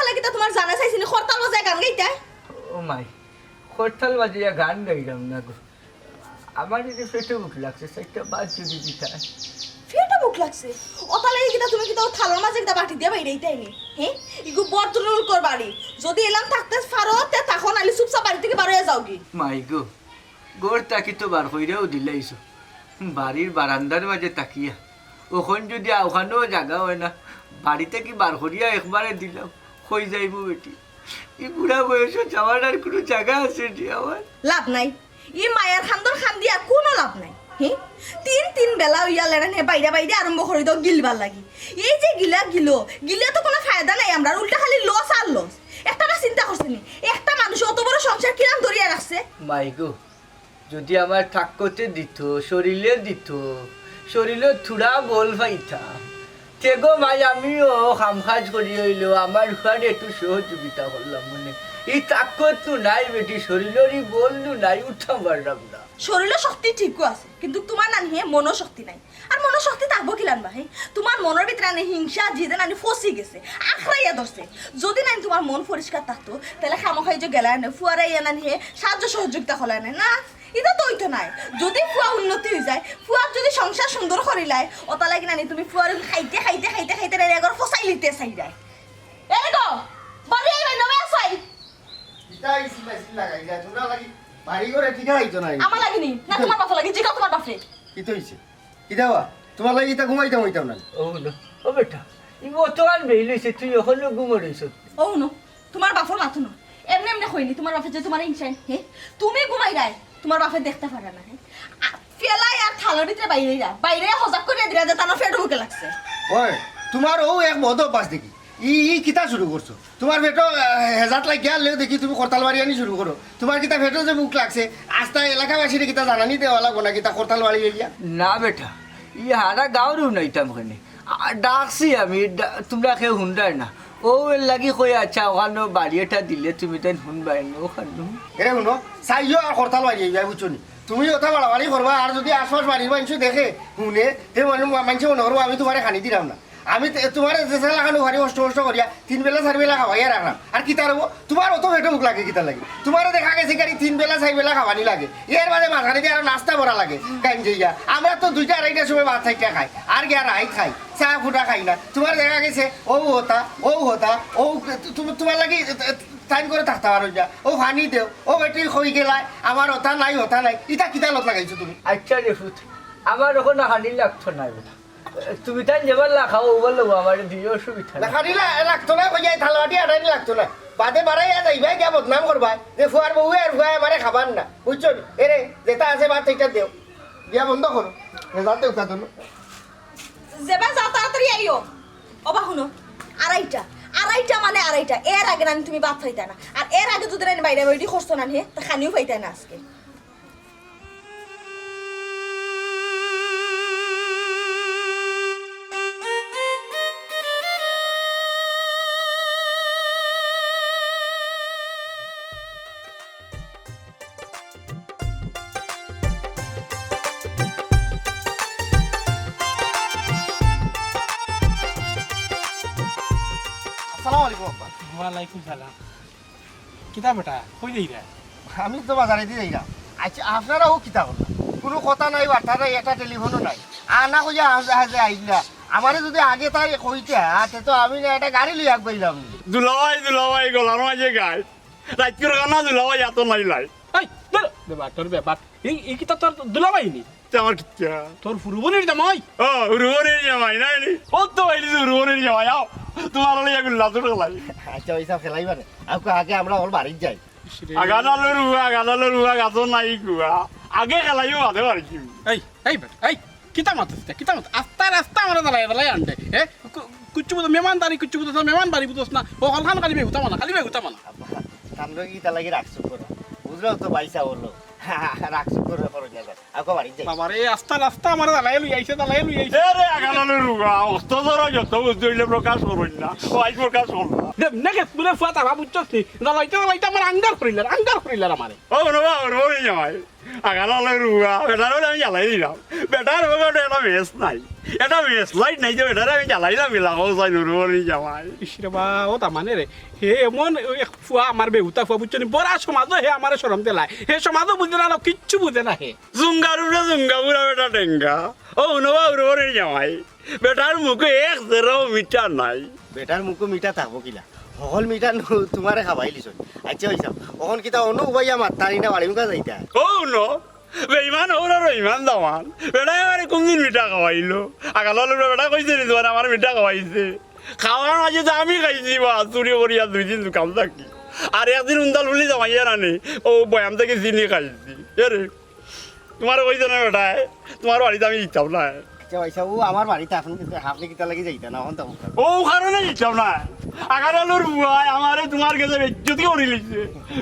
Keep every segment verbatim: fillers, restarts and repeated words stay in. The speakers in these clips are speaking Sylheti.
লাগি তো তুমার জানা চাইছি নি, খরতাল বাজায় গান গাইতায়। ও মাই, খরতাল বাজাইয়া গান গাইরাম না গো। আমার এই যে পেটো ভুক লাগছে, চাইরটা ভাত যদি দিতা। পেটো ভুক লাগছে? অতা লাগি কিতা তুমি কিতা অউ থালর মাঝে কিতা বাটি দিয়া বাইরাইতায় নি? হে? ইগু বড় তুলুলকর বাড়ি। যদি এলান থাকতে পারো, তে থাকো, নাইলে চুপচাপ বাড়ি থাকি বারইয়া যাওগি। মাই গো, ঘর থাকি তো বার করিয়াউ দিলাইছো। বাড়ির বারান্দার মাঝে থাকিয়া। অখন যদি অখানও জাগা অয় না, বাড়ি থাকি বার করিয়া একবারে দিলাও, কই যাইমু বেটি? ই বুড়া বয়সো যাওয়ার আর কুনু জাগা আছে নি আমার? লাভ নাই। ই মায়ার কান্দর কান্দিয়া কুনু লাভ নাই। হে? তিন তিন বেলা অইয়া লেরানে বাইরা বাইরে আরম্ভ করি দেও গিলবার লাগি। এই যে গিলা গিলো, গিলে তো কুনু ফায়দা নাই আমরার, উল্টা খালি লস আর লস। একটাবার চিন্তা করছো নি? একটা মানুষ অত বড় সংসার কিলান ধরিয়া রাখছে? মাই গো, যদি আমার তাকতে দিত, শরীলে দিত, শরীলো থুড়া বল পাইতাম, তে গো মাই আমিও কাম কাজ করি অইলেও আমার ফুয়ারে একটু সহযোগিতা করলাম অনে। ই তাকত নু নাই বেটি, শরীলর ই বল নু নাই, উঠতাম পারলাম না। শরীলো শক্তি ঠিকউ আছে, কিন্তু তুমার নানি হে মনো শক্তি নাই। আর মনো শক্তি থাকবো কিলান বা, হে? তুমার মনর ভিতরে নানি হিংসা, জিদে নানি ফসি গেছে, আখড়াইয়া ধরছে। যদি নানি তুমার মন পরিষ্কার থাকতো, তাইলে খামোখাই যে গেলায় না, ফুয়ারে ইয়া নানি হে সাহায্য সহযোগিতা করলায় না। না, ইতা তো অইতো নায়। যদি ফুয়া উন্নতি অই যায়, ফুয়ার যদি সংসার সুন্দর করিলায়, অতা লাগি নানি তুমি ফুয়ারে খাইতে, খাইতে, খাইতে, খাইতে নানি একবার ফসাইলিতে চাইরায়। এই গো, বাড়ি আইবায় নবে আছাই। কিতা এই চিল্লা চিল্লা গাইলা? তুমরার লাগি বাড়ি ঘরে টিকা আইতো নায়। আমার লাগি নি? না, তুমার বাপর লাগি? জিগাও তুমার বাপরে। কিতা অইছে? কিতা বা? তুমার লাগি ইতা ঘুমাইতাম অইতাম না। ও না, ও বেটা, ই অতখান বেইল অইছে, তুই অখনো ঘুমো রইছস? ও হুনো, তুমার বাপর মাত হুনো। এমনে এমনে কইনি, তুমার বাপে যে তুমারে হিংসায়, হে? তুমি ঘুমাইরায়, তুমার বাপে দেখতা পারে না, হে? আ, ফেলাই আর থালর ভিতরে বাইরাইরা, বাইরে হজাক করিয়া দিরা যে তানর পেটো ভুকে লাগছে। ওই, তুমার অউ এক বদ অভ্যাস দেখি। ই, ই কিতা শুরু করছো? তুমার পেটো, আহ, হেজাত লাগিয়া আনলেও দেখি তুমি খরতাল বাড়ি আনি শুরু করো। তুমার কিতা পেটো যে ভুক লাগছে, আস্তা এলাকাবাসীরে কিতা জানানি দেওয়া লাগবো না কিতা খরতাল বাড়ি অইয়া? না বেটা, ই হারা গাঁওরে হুনাইতাম কেনে? আ, ডাকছি আমি, ডা-, তুমরা কেউ হুনরায় না। অউ এর লাগি কই, আচ্ছা, অখানো বাড়ি এটা দিলে তুমি তাইন হুনবায় না, অখানো। এরে হুনো, চাইও আর খরতাল বাড়ি অইয়া, বুঝছো নি? তুমি অতা বাড়াবাড়ি করবা, আর যদি আশপাশ বাড়ির মাইনষে দেখে, হুনে, তে মানে মা-, মাইনষে মনো করবো আমি তুমারে খানি দিরাম না। আমি তে-, তুমারে যেতা লাখান অউ বাড়ি কষ্ট কষ্ট করিয়া তিন বেলা চাইর বেলা খাওয়াইয়া রাখরাম। আর কিতা রইবো? তুমার অত পেটো ভুক লাগে কিতার লাগি? তুমারে দেখা গেছে কি আর তিন বেলা চাইর বেলা খাওয়ানি লাগে। এর বাদে মাঝখানেদি আরো নাস্তা ভরা লাগে, গাঞ্জে ইয়া। আমরা তো দুইটা আড়াইটার সময় ভাত চাইরটা খাই, আর গিয়া রাইত খাই, চা ফুটা খাই না। তুমারে দেখা গেছে অউ হতা, অউ হতা, অউ তু-, তু-, তুমার লাগি এ, এ, টাইম করে থাকতা পারো না। অউ পানি দেও, অউ বেটি কই গেলায়, আমার হতা নাই, হতা নাই। ইতা কিতা লত লাগাইছো তুমি? আচ্ছা রে ফুত, আমার অখন খানি লাগতো নায় বেটা। তুমি তাইন যেবাল্লা খাও, অবাল্লা আমারে দিও, অসুবিধা না, নাই। খানি লা-, লাগতো নায়, কইয়া থালবাটি আটানি লাগতো নায়। বাদে বাড়াইয়া যাইবায়, গিয়া বদনাম করবায় যে ফুয়ার বউয়ে আর ফুয়ায় আমারে খাবার না, বুঝছো নি? এরে, যেতা আছে ভাত সেইটা দেও, গিয়া বন্ধ করো। রেজাল্টে উঠা দিলো। যেবায় যাও তাড়াতাড়ি আইও। ওবা হুনো, আড়াইটা, আড়াইটা মানে আড়াইটা, এর আগে নানি তুমি ভাত পাইতায় না। আর এর আগে যদি নানি বাইরে বাইরে করছো না হে, তে খানিও পাইতায় না আজকে। আসসালামু আলাইকুম আব্বা। ওয়ালাইকুম সালাম। কিতা বেটা, কই যাইরা? আমি তো বাজারেদি যাইরাম। আচ্ছা, আপনারা অউ কিতা করলা? কুনু কথা নাই, বার্তা নাই, একটা টেলিফোনও নাই। আনা কইয়া আজ, আজ আইলা। আমারে যদি আগে তাই কইতা, তে তো আমি না একটা গাড়ি লইয়া আগুয়াইলাম। দুলাভাই, দুলাভাই, গলার মাঝে গাই। রাইতকুর কানা দুলাভাই এত নাই লাই। এই, ধুর, বেটা, তোর ব্যাপার। এই, এই কিতা তোর দুলাভাই নি? তে আমার কিতা? তোর ফুরুবনির জামাই? ও, ফুরুবনির জামাই, নাই নি? ও তো ভাই, ফুরুবনির জামাই, আও। তুমার লইয়া গুল্লা তো খেলাই। আচ্ছা, ওই সব খেলাইবা না। আগে আমরা ওর বাড়িত যাই। আগাডালর উয়া, আগাডালর উয়া, গাছর নাই কুয়া। আগে খেলাইও বাদে বাড়ি কি? এই, এই বেটা, এই, কিতা মাতস ইতা, কিতা মাতস? আস্তা রাস্তা আমারে দালাই দালাই আনতে, হে? কু-, কুচ্ছু বুঝো, মেহমানদারি কুচ্ছু বুঝো না, মেহমান বাড়ি বুঝোস না। ও হলখান খালি বেহুতা মানা, খালি বেহুতা মানা। আব্বা, তানরে ইতা লাগি রাগ চুপ করো। বুঝরাও তো বাইসা অইলো। রাগ চুপ করো, করো না, যাও। আউক্কা বাড়িত যাই। বাবারে, আস্তা রাস্তা আমারে দালাই লই আইছে, দালাই লই আইছে। এ রে, আগাডালর উয়া, অস্ত ধরো যত বুদ্ধি অইলে প্রকাশ করইন না। ও আইজ প্রকাশ করলা। দেব, নেকে, তুলে ফুয়া তারা বুঝছস নি? দালাইতে দালাইতে আমার আঙ্গার করিলার, আঙ্গার করিলার আমারে। ও বাবা, ও বাবা, ওই জামাই। আগালালর ফুয়া, বেটারে বলে আমি জ্বালাই দিলাম। বেটার বলে ওটা একটা match নাই, একটা match light নাই যে বেটারে আমি জ্বালাইলাম, গেলাম, ও সাই নুরু বলি জামাই। ইস রে বা, ও তার মানে রে, হে এমন এক ফুয়া আমার বেহুতা ফুয়া, বুঝছো নি? বড় সমাজও হে আমারে শরম দিলায়, হে সমাজও বুঝে না, কিচ্ছু বুঝে না হে। জুঙ্গার উপরে জুঙ্গা, বুড়া বেটা টেঙ্গা। ও হুনো বা, নুরু বলি জামাই, বেটার মুখো এক জেরাও মিঠা নাই। বেটার মুখো মিঠা থাকবো কিলা? হকল মিঠা নু-, তুমারে খাবাইলিছইন। আচ্ছা, অইছে। অখন কিতা অনো উবাইয়া মাততায় নি না, বাড়ি মুখা যাইতা? ও হুনো, বেইমান অউর আর বেইমান দামান। বেটায় আমারে কুনদিন মিঠা খাবাইলো? আগালালর ফুয়া, বেটায় কইছে নি তুমারে আমারে মিঠা খাবাইছে? খাওয়ার মাঝে তো আমি খাইছি বা, চুরি করিয়া দুই দিন দোকান থাকি। আর একদিন উন্দাল বুলি জামাইয়া নানি, ও বয়াম থাকি চিনি খাইছি। এরে, তুমারে কইছে না বেটায়, তুমার বাড়িত আমি যাইতাম না। আচ্ছা, অইছে, ও আমার বাড়িত আপনে, আপনে কিতার লাগি যাইতা না, অখন তো ও কারণে যাইতাম না। আগালালর ফুয়ায় আমারে তুমার গেছে বেইজ্জতি করিলিছে।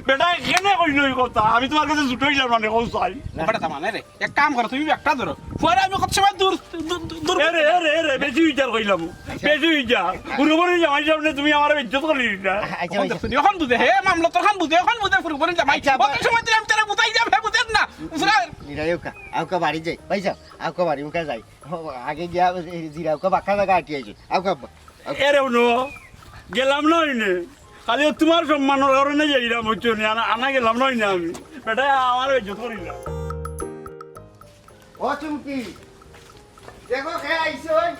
বেটায় কেনে কইলো ই কথা? আমি তুমার গেছে ছুটো অইলাম মানে, কও চাই। না। বেটা, তার মানে রে, এক কাম করো, তুমি একটা ধরো। ফুয়ারে আমি কত সময় দূর, দূর, দূর, দূর। এরে, এরে, এরে, বেশি বিচার কইলাম। বেশি বিচার। হুরু বলি জামাই সামনে তুমি আমারে বেইজ্জত করিলিলা। আচ্ছা, অখন আচ্ছা। দেখছো নি, অখন বুঝে, হে মামলা তো অখন বুঝে, অখন বুঝে হুরু বলি জামাই। আচ্ছা, কত আবার সময় দিলাম, তারা বুঝাই যাবে, বুঝেন না। বুঝলেন? নিরাই অউক্কা, আউক্কা বাড়ি যাই, ভাইসাব, আউক্কা বাড়ি মুখা যাই। ও, আগে গিয়া জিরাউক্কা বাক্কা জাগা আটি আইছি। আউক্কা আব্বা। এরে হুনো, গেলাম না অইনে। খালি ও তুমার সম্মানর কারণে যাইরাম, বুঝছো নি? আনা, আনা গেলাম না অইনে আমি। বেটায় আমারে বেইজ্জত করিলা। ও চুমকি, দেখো কে আইছে ওই।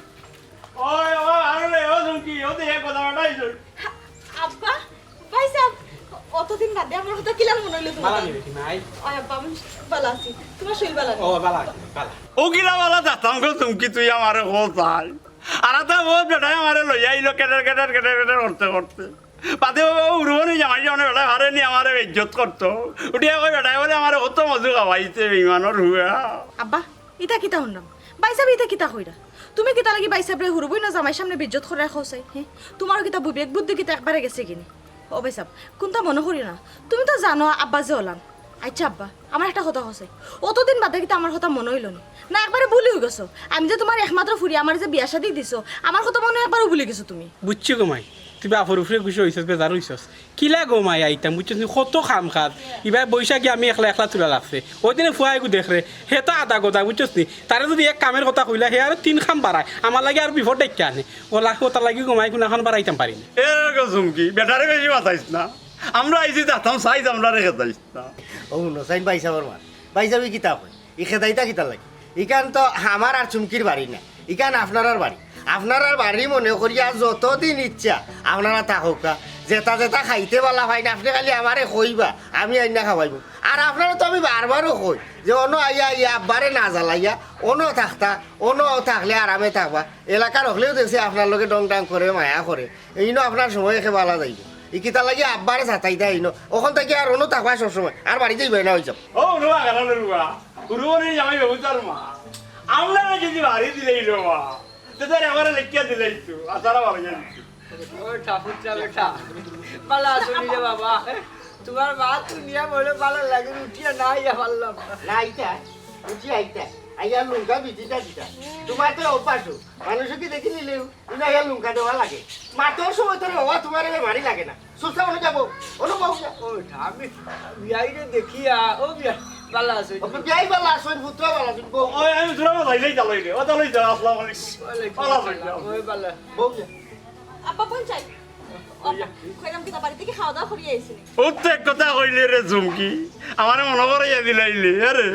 ওই, ও, আরে রে, ও চুমকি, ও দেখো কথা বেটায় আইছে। আব্বা, ভাইসাব, অতদিন বাদে আমার কথা কিলা মনো অইলো তুমার? বালা নি বেটি মাই? ওই আব্বা, আমি বালা আছি। তুমার শরীর বালা নি? ও, বালা আছি, বালা। ও কিলা বালা থাকতাম গো চুমকি, তুই আমারে কও চাই। আর একটা বউত বেটায় আমারে লইয়া আইলো, কেটের, কেটের, কেটের, কেটের করতে, করতে। বাদে ও হুরু বলি জামাই সামনে বেটায় পারে নি আমারে বেইজ্জত করতো। উঠিয়া কয় বেটায় বলে আমারে কত মজু খাওয়াইছে বেইমানর ফুয়া। আব্বা, ইতা কিতা হুনলাম? ভাইসাবে ইতা কিতা কইরা? তুমি কিতার লাগি ভাইসাবরে হুরু বইন জামাইর সামনে বেইজ্জত করায় কও চাই, হে? তুমারও কিতা বিবেক বুদ্ধি কিতা একবারে গেছে গি নি? ও ভাইসাব, কুন্তা মনো করিও না। তুমি তো জানো আব্বা যে অলান। আইচ্ছা আব্বা, আমার একটা কথা কও চাই। অতদিন বাদে কিতা আমার কথা মনো অইলো নি? না একবারে ভুলি অইগেছো? আমি যে তুমার একমাত্র ফুরি, আমারে যে বিয়া শাদি দিছো, আমার কথা মনো একবারও ভুলি গেছো তুমি। বুঝছি গো মাই, তুই বাপর উপরে খুশি অইছস, বেজার অইছস। কিলা গো মাই আইতাম, বুঝছস নি? কত কাম কাজ। ইবায় বৈশাখে আমি একলা একলা তুলা লাগছে। ওই দিনে ফুয়া এগু দেখরে, হে তো আদা গদা, বুঝছস নি? তারে যুদি এক কামর কথা কইলা, হে আরো তিন কাম বাড়ায়। আমার লাগি আরো বিপদ ডাইক্কা আনে। অলা কথার লাগি গো মাই কুনাখান বাড়াইতাম পারি না। এ গো চুমকি, বেটারে বেশি মাতাইস না। আমরা আইছি যাইতাম, সাইজ আমরারে খেদাইস না। ও হুনো চাইন ভাইসাবর মাত। ভাইসাবে কিতা কয়? ই খেদাইতা কিতার লাগি? ইখান তো আমার আর চুমকির বাড়ি না, ইখান আপনারার বাড়ি। আপনারার বাড়ি মনে করিয়া যতদিন ইচ্ছা আপনারা থাকউক্কা। যেতা যেতা খাইতে বালা পাইন, আপনে খালি আমারে কইবা, আমি আইন্না খাওয়াইমু। আর আপনারে তো আমি বারবারও কই যে অনো আইয়া, আইয়া আব্বারে না জ্বালাইয়া অনো থাকতা, অনো থাকলে আরামে থাকবা। এলাকার অকলেও দেখছি আপনার লগে ডং ডাং করে, মায়া করে। ইনো আপনার সময় একে বালা যাইবো। ই কিতার লাগি আব্বারে সাতাইতা ইনো? অখন থাকি আর অনো থাকবা সবসময়, আর বাড়ি যাইবায় না অইছে। ও হুরু বা, কেন হুরু বা? হুরু বলি জামাই বাবু তার মা। আমরারে যুদি বাড়ি দিলাইলো বা, তে তার আমারে লেখিয়া দিলাইতো, আর তারা বাড়ি যাইতো। ও ঠাকুর চা বেটা, বালা আছো নি রে বাবা? তুমার মা তো নিয়া বড় বালা লাগে, উঠিয়া না আইয়া পারলাম না। না আইতা, উঠি আইতা, আইয়া লুঙ্গা বিধিটা দিতা। তুমার তো অভ্যাস, মানুষকে দেখি নিলেও ইনো আইয়া লুঙ্গা দেওয়া লাগে। মাতর সময় তোর বাবা তুমার এ মারি লাগে না। সুস্থা অনো যাবো, অনো বউ যা। ও, আমি বিয়াইরে দেখিয়া, ও বিয়া, বালা আছো? ও, বিয়াই বালা আছো, পুত্র বালা আছো, বউ। ওই, আমি তোরা বালা, এই যা, লই রে। ও, তা লই যা, আসসালামু আলাইকুম। ওয়ালাইকুম বালা আছো, আসসালাম। ওই বালা। বউ যা। আব্বা, কোন চাই? আব্বা, কইলাম কিতা বাড়ি থাকি খাওয়া দাওয়া করিয়া আইছইন নি? ও তো এক কথা কইলে রে চুমকি, আমারে মনো করাইয়া দিলাইলে, আরে,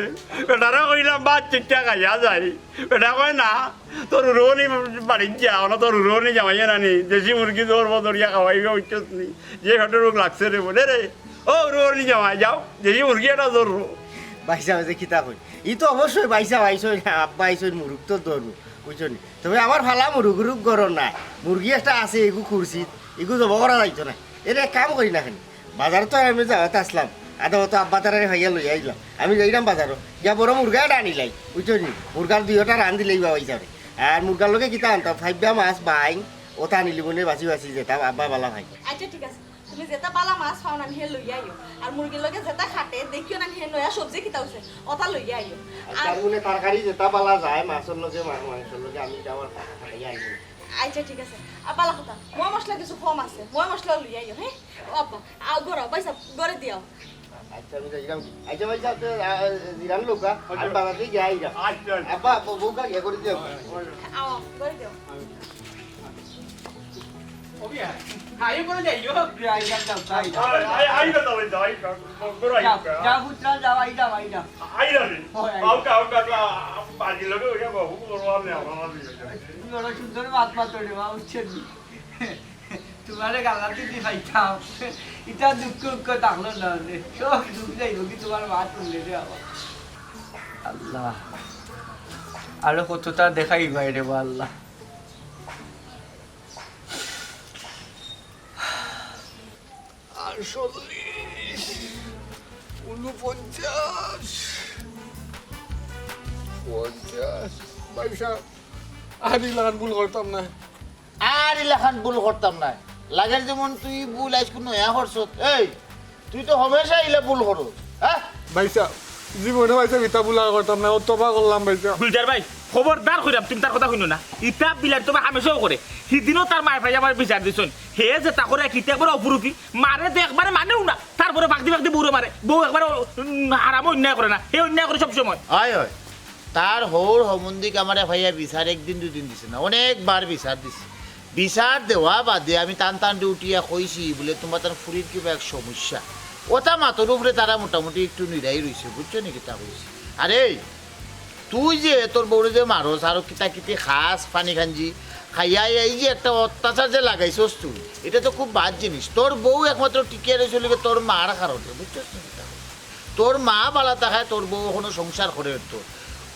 বেটারে কইলাম ভাত ঠিকঠাক খাইয়া যাই, বেটা কয় না, তোর হুরুবনি বাড়িত যা, অনো তোর হুরুবনি জামাইয়ে নানি, দেশি মুরগি দৌড় বদরিয়া খাওয়াইবে, বুঝছস নি? যে পেটর ভুক লাগছে রে বলে রে, ও হুরুবনি জামাই যাও, দেশি মুরগি একটা ধরো। ভাইসাব যে কিতা কই, ই তো অবশ্যই ভাইসাব আইছইন, আব্বা আইছইন, মুরুগ তো ধরবো, বুঝছো নি? তবে আমার ফালা মুরুগ উরুগ ঘরো নাই, মুরগি একটা আছে, এগু খুরসিত, এগু জবো করা যাইতো না। এরে এক কাম করি না কেনে, বাজারো তো আমি যাওয়াত আসলাম, আদা অত আব্বা তারারে ভাইয়া লইয়া আইলাম, আমি যাইরাম বাজারো, গিয়া বড় মুরগা একটা আনিলাই, বুঝছো নি? মুরগার দুইওটা রান দিলাই বাবা হিসাবে। আর মুরগার লগে কিতা আনতাম, ফাইব্বা মাছ, বাইং, অতা আনিলিমুনে বাছি বাছি যেতা, আব্বা বালা ভাই। আচ্ছা, ঠিক আছে, তুমি যেতা বালা মাছ পাও না, হে লইয়া আইও। আর মুরগির লগে যেতা খাটে, দেখিও না, হে নয়া সবজি কিতা অইছে, অতা লইয়া আইও। আর আর তার মানে তরকারি যেতা বালা যায়, মাছর লগে, মা-, মাংসর লগে, আমি ইতা আবার খা-, খাইয়া আইবো। আচ্ছা, ঠিক আছে। আর বালা কথা, ময় মশলা কিছু কম আছে, ময় মশলা লইয়া আইও, হে? ও আব্বা, আও, ঘরো, ভাইসাব, ঘরো দিয়াও। আচ্ছা, আমি যাইরাম। আচ্ছা ভাই সাহেব, তো, আ, আ, জিরান লোকা, আমি আচ্ছা। বাজার থাকি গিয়া আইরাম। আচ্ছা, আচ্ছা। আব্বা, বউ, বউকা ইয়ে করি দিও। আও, করি দিও। ও বিয়া, খাই করে যাই, ও। আইরাম, যাও, যাও, যাও। আই, আই, আইবা তো, আইবা, আইবা। বড় যাও, আইবা। যাও, পুত্রা, যাও, আইরাম, আইরাম। আইরাম রে। ও, আইরাম। আউকা, আউকা, আউকা, বাজি লগে, ওই বাবু, বড় আমি, আমার বাজি লগে। তুমি বড় সুন্দর মাত মাতো রে, বাবা, বুঝছেন নি? তোমারে গালাতি দি পাইতাম। ইটা দুঃখ উক্ষ থাকলো না, রে। সব দুঃখ যাইব কি তোমার মা তুললে রে বাবা। আল্লাহ, আরো কতটা দেখাই বাইরে বা আল্লাহ। আটচল্লিশ, ঊনপঞ্চাশ, পঞ্চাশ। ভাই সাহেব, আর ইলাখান ভুল করতাম না। আর ইলাখান ভুল করতাম না। লাগের যেমন তুই ভুল আইজকু নয়া করছত। এই, তুই তো হমেশা ইলা ভুল করস, হ্যাঁ? ভাই সাহেব, জীবনে ভাই সাহেব ইতা ভুল আর করতাম না। ও তবা করলাম ভাই সাহেব। গুলজার ভাই, খবরদার কইরাম, তুমি তার কথা হুনো না। ইতা বিলার তো হামেশাও করে। হিদিনও তার মায় ভাই আমার বিচার দিছইন। হে যেতা করে কিতা একবারে অপরূপী। মারে তো একবারে মানেও না। তারপরে ফাঁকদি ফাঁকদি বউরে মারে। বউ একবারে, উম, হারামে অন্যায় করে না। হে অন্যায় করে সব সময়। অয়, অয়। তার হউর হমন্দিক আমারে ভাইয়া বিচার একদিন দুইদিন দিছে না, অনেকবার বিচার দিছে। বিচার দেওয়া বাদে আমি তান তান উঠিয়া কইছি বুলে, "তুমার তান ফুরির কিবা এক সমস্যা।" ওটা মাতর উপরে তারা মোটামুটি একটু নিরাই রইছে, বুঝছো নি কিতা কইছি? আরে, তুই যে তোর বউরে যে মারস, আরো কিতা কিতি খাস, পানি খাঞ্জি, খাইয়া এই যে একটা অত্যাচার যে লাগাইছস তুই, এটা তো খুব বাদ জিনিস। তোর বউ একমাত্র টিকিয়া রইছে অইলে তোর মার কারণে, বুঝছস নি কিতা কইছি? তোর মা বালা থাকায় তোর বউ এখনো সংসার করে তো।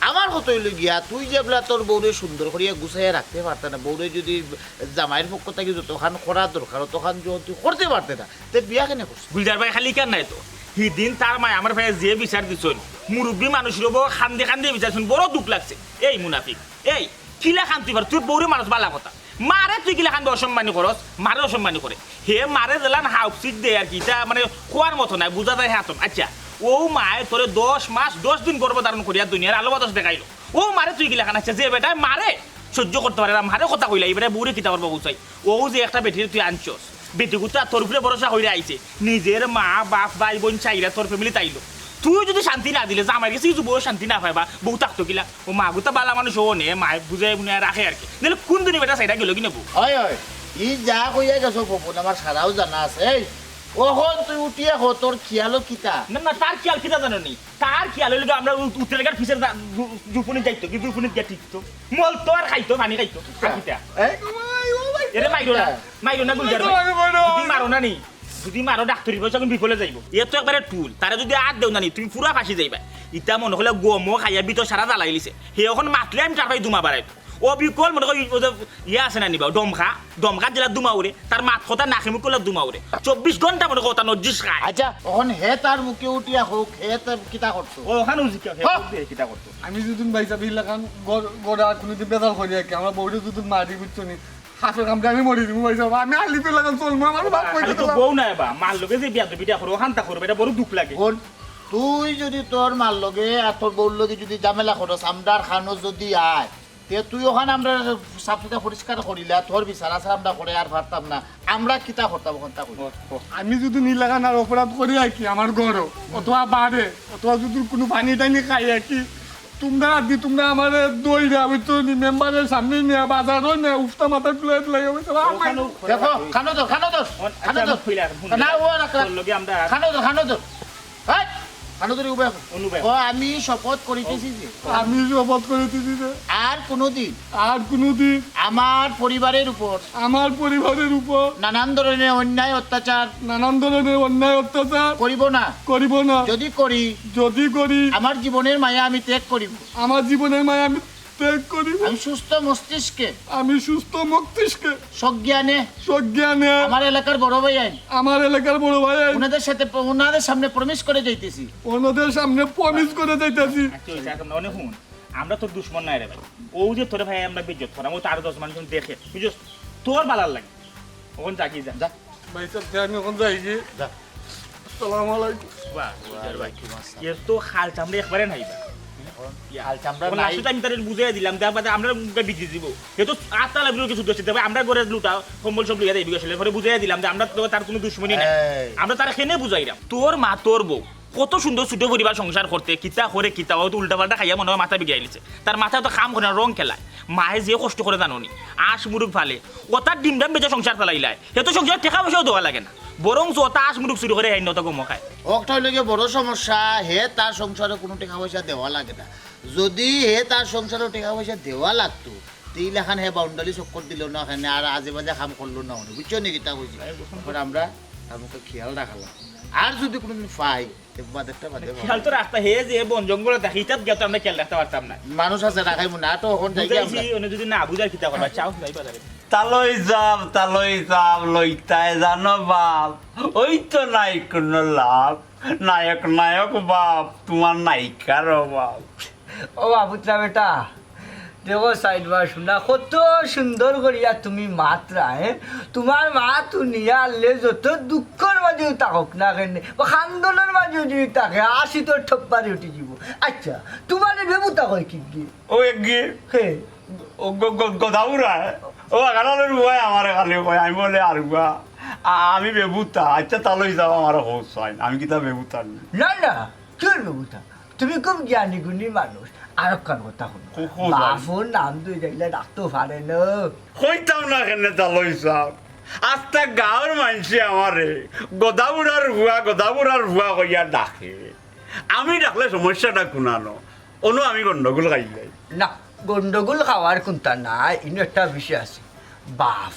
আমার কথা অইলো গিয়া, তুই যে এবলা তোর বউরে সুন্দর করিয়া গুছাইয়া রাখতে পারতে না, বউরে যদি জামাইর পক্ষ থাকি যতখান করা দরকার, অতখান যখন তুই করতে পারতে না, তে বিয়া কেনে করছিস? গুলজার ভাই, খালি ইখান নায় তো। হিদিন তার মায় আমার ভাইয়ে যে বিচার দিছইন, মুরব্বি মানুষ রবো, কান্দি কান্দি বিচার দিছইন, বড় দুখ লাগছে। এই মুনাফিক, এই, কিলা কান্দি পার? তুই বউরে মারস বালা কথা। মারে তুই কিলা কান্দি অসম্মানী করস? মারে অসম্মানী করে। হে মারে যেলান হাউক সিট দেয় আর কি, ইটা মানে কওয়ার মতো নায়, বুঝা যায় হাতন। আচ্ছা, অউ মায় তোরে দশ মাস, দশ দিন গর্ভ ধারণ করিয়া দুনিয়ার আলো বাতাস দেখাইলো। অউ মারে তুই কিলা কান্দি, আচ্ছা, যে বেটায় মারে সহ্য করতে পারে না, মারে কথা কইলা, এই বেটায় বউরে কিতা করবো বুঝাই। অউ যে একটা বেটিরে তুই আনছস, বেটিগুতা তোর উপরে ভরসা কইরা আইছে, নিজের মা, বাপ, ভাই, বইন চাইরা তোর family-ত আইলো। তুই যদি শান্তি না দিলে, জামাইর গেছে কিছু বউ শান্তি না পায় বা বউ থাকতো কিলা? ও মাগুতা বালা মানুষ, ও নে, মায় বুঝাই বুঝাই রাখে আর কি। নাহলে কোন দিনই বেটা চাইরা গেলো কি নেবো? অয়, অয়, ই যা কইয়া গেছো গোপন, আমার সারাও জানা আছে। এই, অখন তুই উঠিয়া ক, তোর খিয়ালো কিতা? না, না, তার খিয়াল কিতা জানো নি? তার খিয়াল অইলো কি আমরা উ-, উত্তরের ঘাট পিছের দা-, জু-, জুপুনি যাইতো, কি জুপুনি গিয়া টিকতো। মলতো আর খাইতো, পানি খাইতো। আর কিতা? এই, ও ভাই, ও ভাই, এরে মাইরো না, মাইরো না, গুলজার ভাই। মাইরো, মাইরো। যদি মারো না নি, যদি মারো ডাক্তারি পয়সা কোন বিফলে যাইবো। এ তো একবারে টুল। তারে যদি আর দেও না নি, তুমি পুরা ফাঁসি যাইবা। ইতা মনে করলে গমও খাইয়া ভিতর সারা জ্বালাইলিছে। হে অখন মাতলে আমি তার ভাই দুমা বাড়াই। অবিকল মনে করি ওই যে ইয়া আছে না নিবা, দমকা, দমকা জেলা দুমা উড়ে, তার মাত কথা নাকে মুখ করলে দুমা উড়ে। চব্বিশ ঘন্টা মনে কথা নজ্জিস খায়। আচ্ছা, অখন হে তার মুখে উঠিয়া কউক, হে তার কিতা করতো? ও, অখান উজি কিতা, হে হ্যাঁ। করতো, হে কিতা করতো? আমি যদি ভাই সাহেব ইলাখান গড়-, গড়ে আর কোনোদিন বেজাল করি আর কি, আমার বউরে যদি মারি, বুঝছো নি? হাফের কামড়ে আমি মরি যাবো ভাই সাহেব, আমি আলিপের লাগান চলবো, আমার বাপ কই খালি তো গেল? বউ না বা, মার লগে যে বিয়া দুবিটা করো, অখানতা করবে, এটা বড় দুখ লাগে। হুন, তুই যদি তোর মার লগে আর তোর বউর লগে যদি ঝামেলা করস, আমরার কানো যদি আয়, তে তুই অখান আমরার সাফ সুতরা পরিষ্কার করিলা, তোর বিচার আছে আমরা করে আর পারতাম না। আমরা কিতা করতাম অখানতা কই? ও, ও। আমি যদি ইলাখান আর অপরাধ করি আর কি, আমার ঘরো, অথবা বারে, অথবা যদি কোনো পানি টানি খাই আর কি, তোমরা আর কি, তোমরা আমারে দইরা, বুঝছো নি, মেম্বারের সামনে নিয়া, বাজারো নিয়া, উফতা মাথা তুলে তুলে, বুঝছো? অখানো দেখো, কানো ধর, কানো ধর, ও, আচ্ছা, কানো ধর। আমি কইলাম, হুন, না, ও রাখ, রাখ। তোর লগে আমরা কানো ধর, কানো ধর। এই, কানো ধরি উবাই রাখো। অনুবাই। ও, আমি শপথ করিতেছি যে আমি শপথ করিতেছি যে আর কোনোদিন আর কোনোদিন আমার পরিবারের উপর আমার পরিবারের উপর নানান ধরনের অন্যায় অত্যাচার নানান ধরনের অন্যায় অত্যাচার করিব না। করিব না। যদি করি, যদি করি, আমার জীবনের মায়া আমি ত্যাগ করিব। আমার জীবনের মায়া আমি ত্যাগ করিব। আমি সুস্থ মস্তিষ্কে আমি সুস্থ মস্তিষ্কে সজ্ঞানে সজ্ঞানে আমার এলাকার বড় ভাই আইন আমার এলাকার বড় ভাই আইন ওনাদের সাথে, ওনাদের সামনে প্রমিস করে যাইতেছি। ওনাদের সামনে প্রমিস করে যাইতেছি। আচ্ছা, আচ্ছা, এখন অনেক হুন। আমরা তো দুশমন নাই রে ভাই। ও যে তোরে ভাই আমরা বেইজ্জত করাম, ও তো আরো দশ মানুষ দেখে, বুঝছস? তোর বালার লাগে। অখন যা কি যা। যা। ভাই সাহেব, তে আমি অখন যাই কি? যা। আসসালামু আলাইকুম। বাহ, বুঝার ভাই। ওয়ালাইকুম আসসালাম। এ তো খাল চামড়া একবারে নাই বা। ইয়া। খাল চামড়া অখন নাই। আসলে আমি তারে বুঝাইয়া দিলাম, তার বাদে আমরা মুখে বিক্রি দিব। এ তো আত্মা লাগলো কিছু দোষ দিতে হবে, আমরা ঘরে লুটা, কম্বল সব লইয়া যাইবি আসলে। পরে বুঝাইয়া দিলাম যে আমরা তো তার কোনো দুশমনি নাই। এই। আমরা তারে কেনে বুঝাইলাম। তোর মা, তোর বউ, কত সুন্দর ছোট পরিবার সংসার করতে, কিতা করে কিতা, অউ তো উল্টা পাল্টা খাইয়া মনে অয় মাথা বিগড়াইলিছে। তার মাথায় তো কাম করে না, রং খেলায়। মায়ে যে কষ্ট করে জানো নি, আঁশ মুরুগ ফালে, অতার ডিম ডাম বেচে সংসার চালাইলায়। হে তো সংসারে টেকা পয়সাও দেওয়া লাগে না, বরং অতা আঁশ মুরুগ চুরি করে হেইন অত গম খায়। অকটা অইলো গিয়া বড় সমস্যা, হে তার সংসারে কুনু টেকা পয়সা দেওয়া লাগে না। যুদি হে তার সংসারে টেকা পয়সা দেওয়া লাগতো, তে ইলাখান হে বাউন্ডারি চক্কর দিলো না কেনে, আর আজে বাজে কাম করলো না অনে, বুঝছো নি কিতা কইছি? অখন আমরা তার মুখে খেয়াল রাখলাম, আর যুদি কুনুদিন পাই, তে বাদেরটা বাদে। খেয়াল তো রাখতা, হে যে বন জঙ্গলো থাকে, ইতাত গিয়া তো আমরা খেয়াল রাখতা পারতাম না। মানুষ আছে, রাখাইমু না তো, অখন যাই গিয়া বুঝাইছি, আমরা। অনে যুদি না বুঝার কিতা করবা, চাও যাই বাজারে। তালই সাব, তালই সাব, লইতায় জানো বাপ, ওই তো নাই কোনো লাভ। নায়ক, নায়ক বাপ, তোমার নায়িকার অভাব। ও বাপুতরা বেটা, দেখো সাইড বার শুনা, কত সুন্দর করিয়া তুমি মাতরায়। তোমার মাত হুনিয়া আল্লে যত দুঃখর মাঝেও থাকউক না কেনে, বা কান্দনর মাঝেও যুদি থাকে, হাসি তো ঠোপ বাড়ি উঠি যিবো। আচ্ছা, তোমারে বেবুতা কয় কিগিয়ে? ও এগিয়ে। হে। ও গ-, গ-, গদাবুড়া, ও আগালালর বুয়ায় আমারে খালি কয়, আমি বলে আর বুয়া, আ-, আমি বেবুতা। আচ্ছা, তালই সাব আমারে কও চাইন, আমি কিতা বেবুতা নি? না, না, কিওর বেবুতা? তুমি খুব জ্ঞানী গুণী মানুষ। আরোকখান কথা হুনো। কও, কও চাইন। বাফর নাম ধরিয়া ডাকতো পারে না। কইতাম না কেনে তালই সাব? আস্তা গাউর মানষে আমারে গদাবুড়ার ফুয়া, গদাবুড়ার ফুয়া কইয়া ডাকে। আমি ডাকলে সমস্যাটা কুনানো? অনো আমি গন্ডগোল খাইলাই। না, গন্ডগোল খাওয়ার কুন্তা না, ইনো একটা বিষয় আছে। বাফ,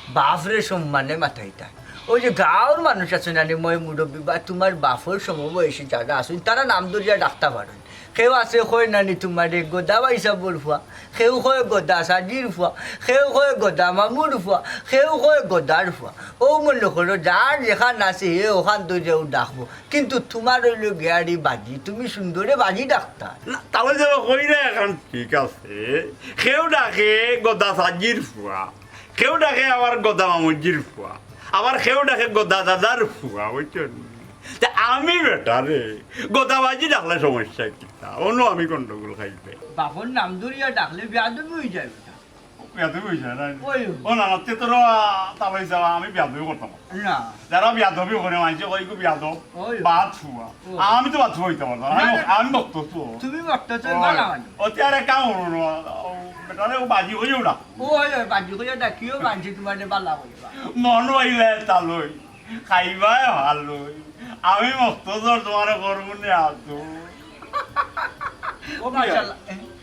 বাফরে সম্মানে মাতাইতা। ওই যে গাউর মানুষ আছে না নি, ময় মুরব্বি বা তোমার বাফর সমবয়সী যারা আছইন, তারা নাম ধরিয়া ডাকতা পারইন। কেউ আছে কয় না নি তোমারে গদা ভাইসাবর ফুয়া, কেউ কয় গদা সাজির ফুয়া, কেউ কয় গদা মামুর ফুয়া, কেউ কয় গদার ফুয়া। অউ মনো করো যার যেখান আছে হে অখান ধরিয়াউ ডাকবো। কিন্তু তোমার অইলো গিয়া রে বাজি, তুমি সুন্দরে বাজি ডাকতা। না, তালই সাব কইরা অখন ঠিক আছে। কেউ ডাকে গদা সাজির ফুয়া, কেউ ডাকে আবার গদা মামুজির ফুয়া, আবার কেউ ডাকে গদা দাদার ফুয়া, বুঝছো নি? তে আমি বেটারে গদা বাজি ডাকলে সমস্যা কিতা? অনো আমি গন্ডগোল খাইলাই। বাফর নাম ধরিয়া ডাকলে বেয়াদবি অইযায় বেটা। বেয়াদবি অইযায় না? ওই। ও না, না, তে তোরা তালই সাব, আমি বেয়াদবি করতাম না। না। যারা বেয়াদবি করে, মানষে কয়, "ইগু বেয়াদব, ওই। বাদ ফুয়া।" ও। আমি তো বাদ ফুয়া অইতাম পারতাম না। না, আমি, না। আমি ভক্ত তো। তুমি ভক্ত তো, ওই। বালা মানুষ। ও, তে আর এক কাম করো না। ও, বেটারে ও বাজি কইও না। ওই, ওই, বাজি কইও না, কিও মানষে তোমারে বালা কইবা। মন অইলে তালই। খাইবায় ভালই। আমি ভক্ত তোর তোমারে করবো নে আতো। ও বিয়াই, মাশাআল্লাহ।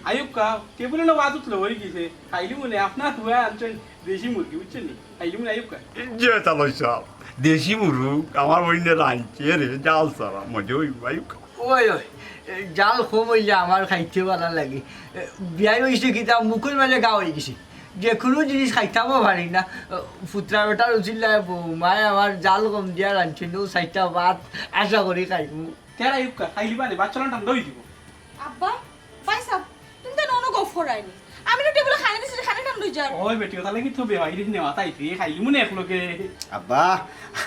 আইউক্কা, টেবিলো না ভাত উঠলো, অই গেছে। খাইলিমুনে, আপনার ফুয়ায় আনছইন দেশি মুরগি, বুঝছইন নি? খাইলিমুনে, আইউক্কা। জি তালই সাব, দেশি মুরগ আমার বইনে রানছে রে, জাল ছাড়া, মজা অইবো, আইউক্কা। ওই, ওই, এ, জাল কম অইলে আমার খাইতে ভালা লাগে। এ, বিয়াই অইছে কিতা, মুখর মাঝে ঘা অই গেছে। যে কুনু জিনিস খাইতামও পারি না। এ, ফুতরা বেটার উচিল্লায় বউমায় আমার জাল কম দিয়া রানছে, নু চাইরটা ভাত আশা করি খাইমু। তেরা ইউক্কা, খাইলিবানে, ভাত চলান ঠান্ডা অই যিবো। আব্বা, ভাইসাব, তুমি তো অনো গফ করায়নি। আমি তো টেবিলো খানি দিছি, খানি ঠান্ডা অই যার। ওই বেটি, অতার লাগি তো বেয়াইরে নেওয়াত আইছি, খাইলিমুনে একলগে। আব্বা,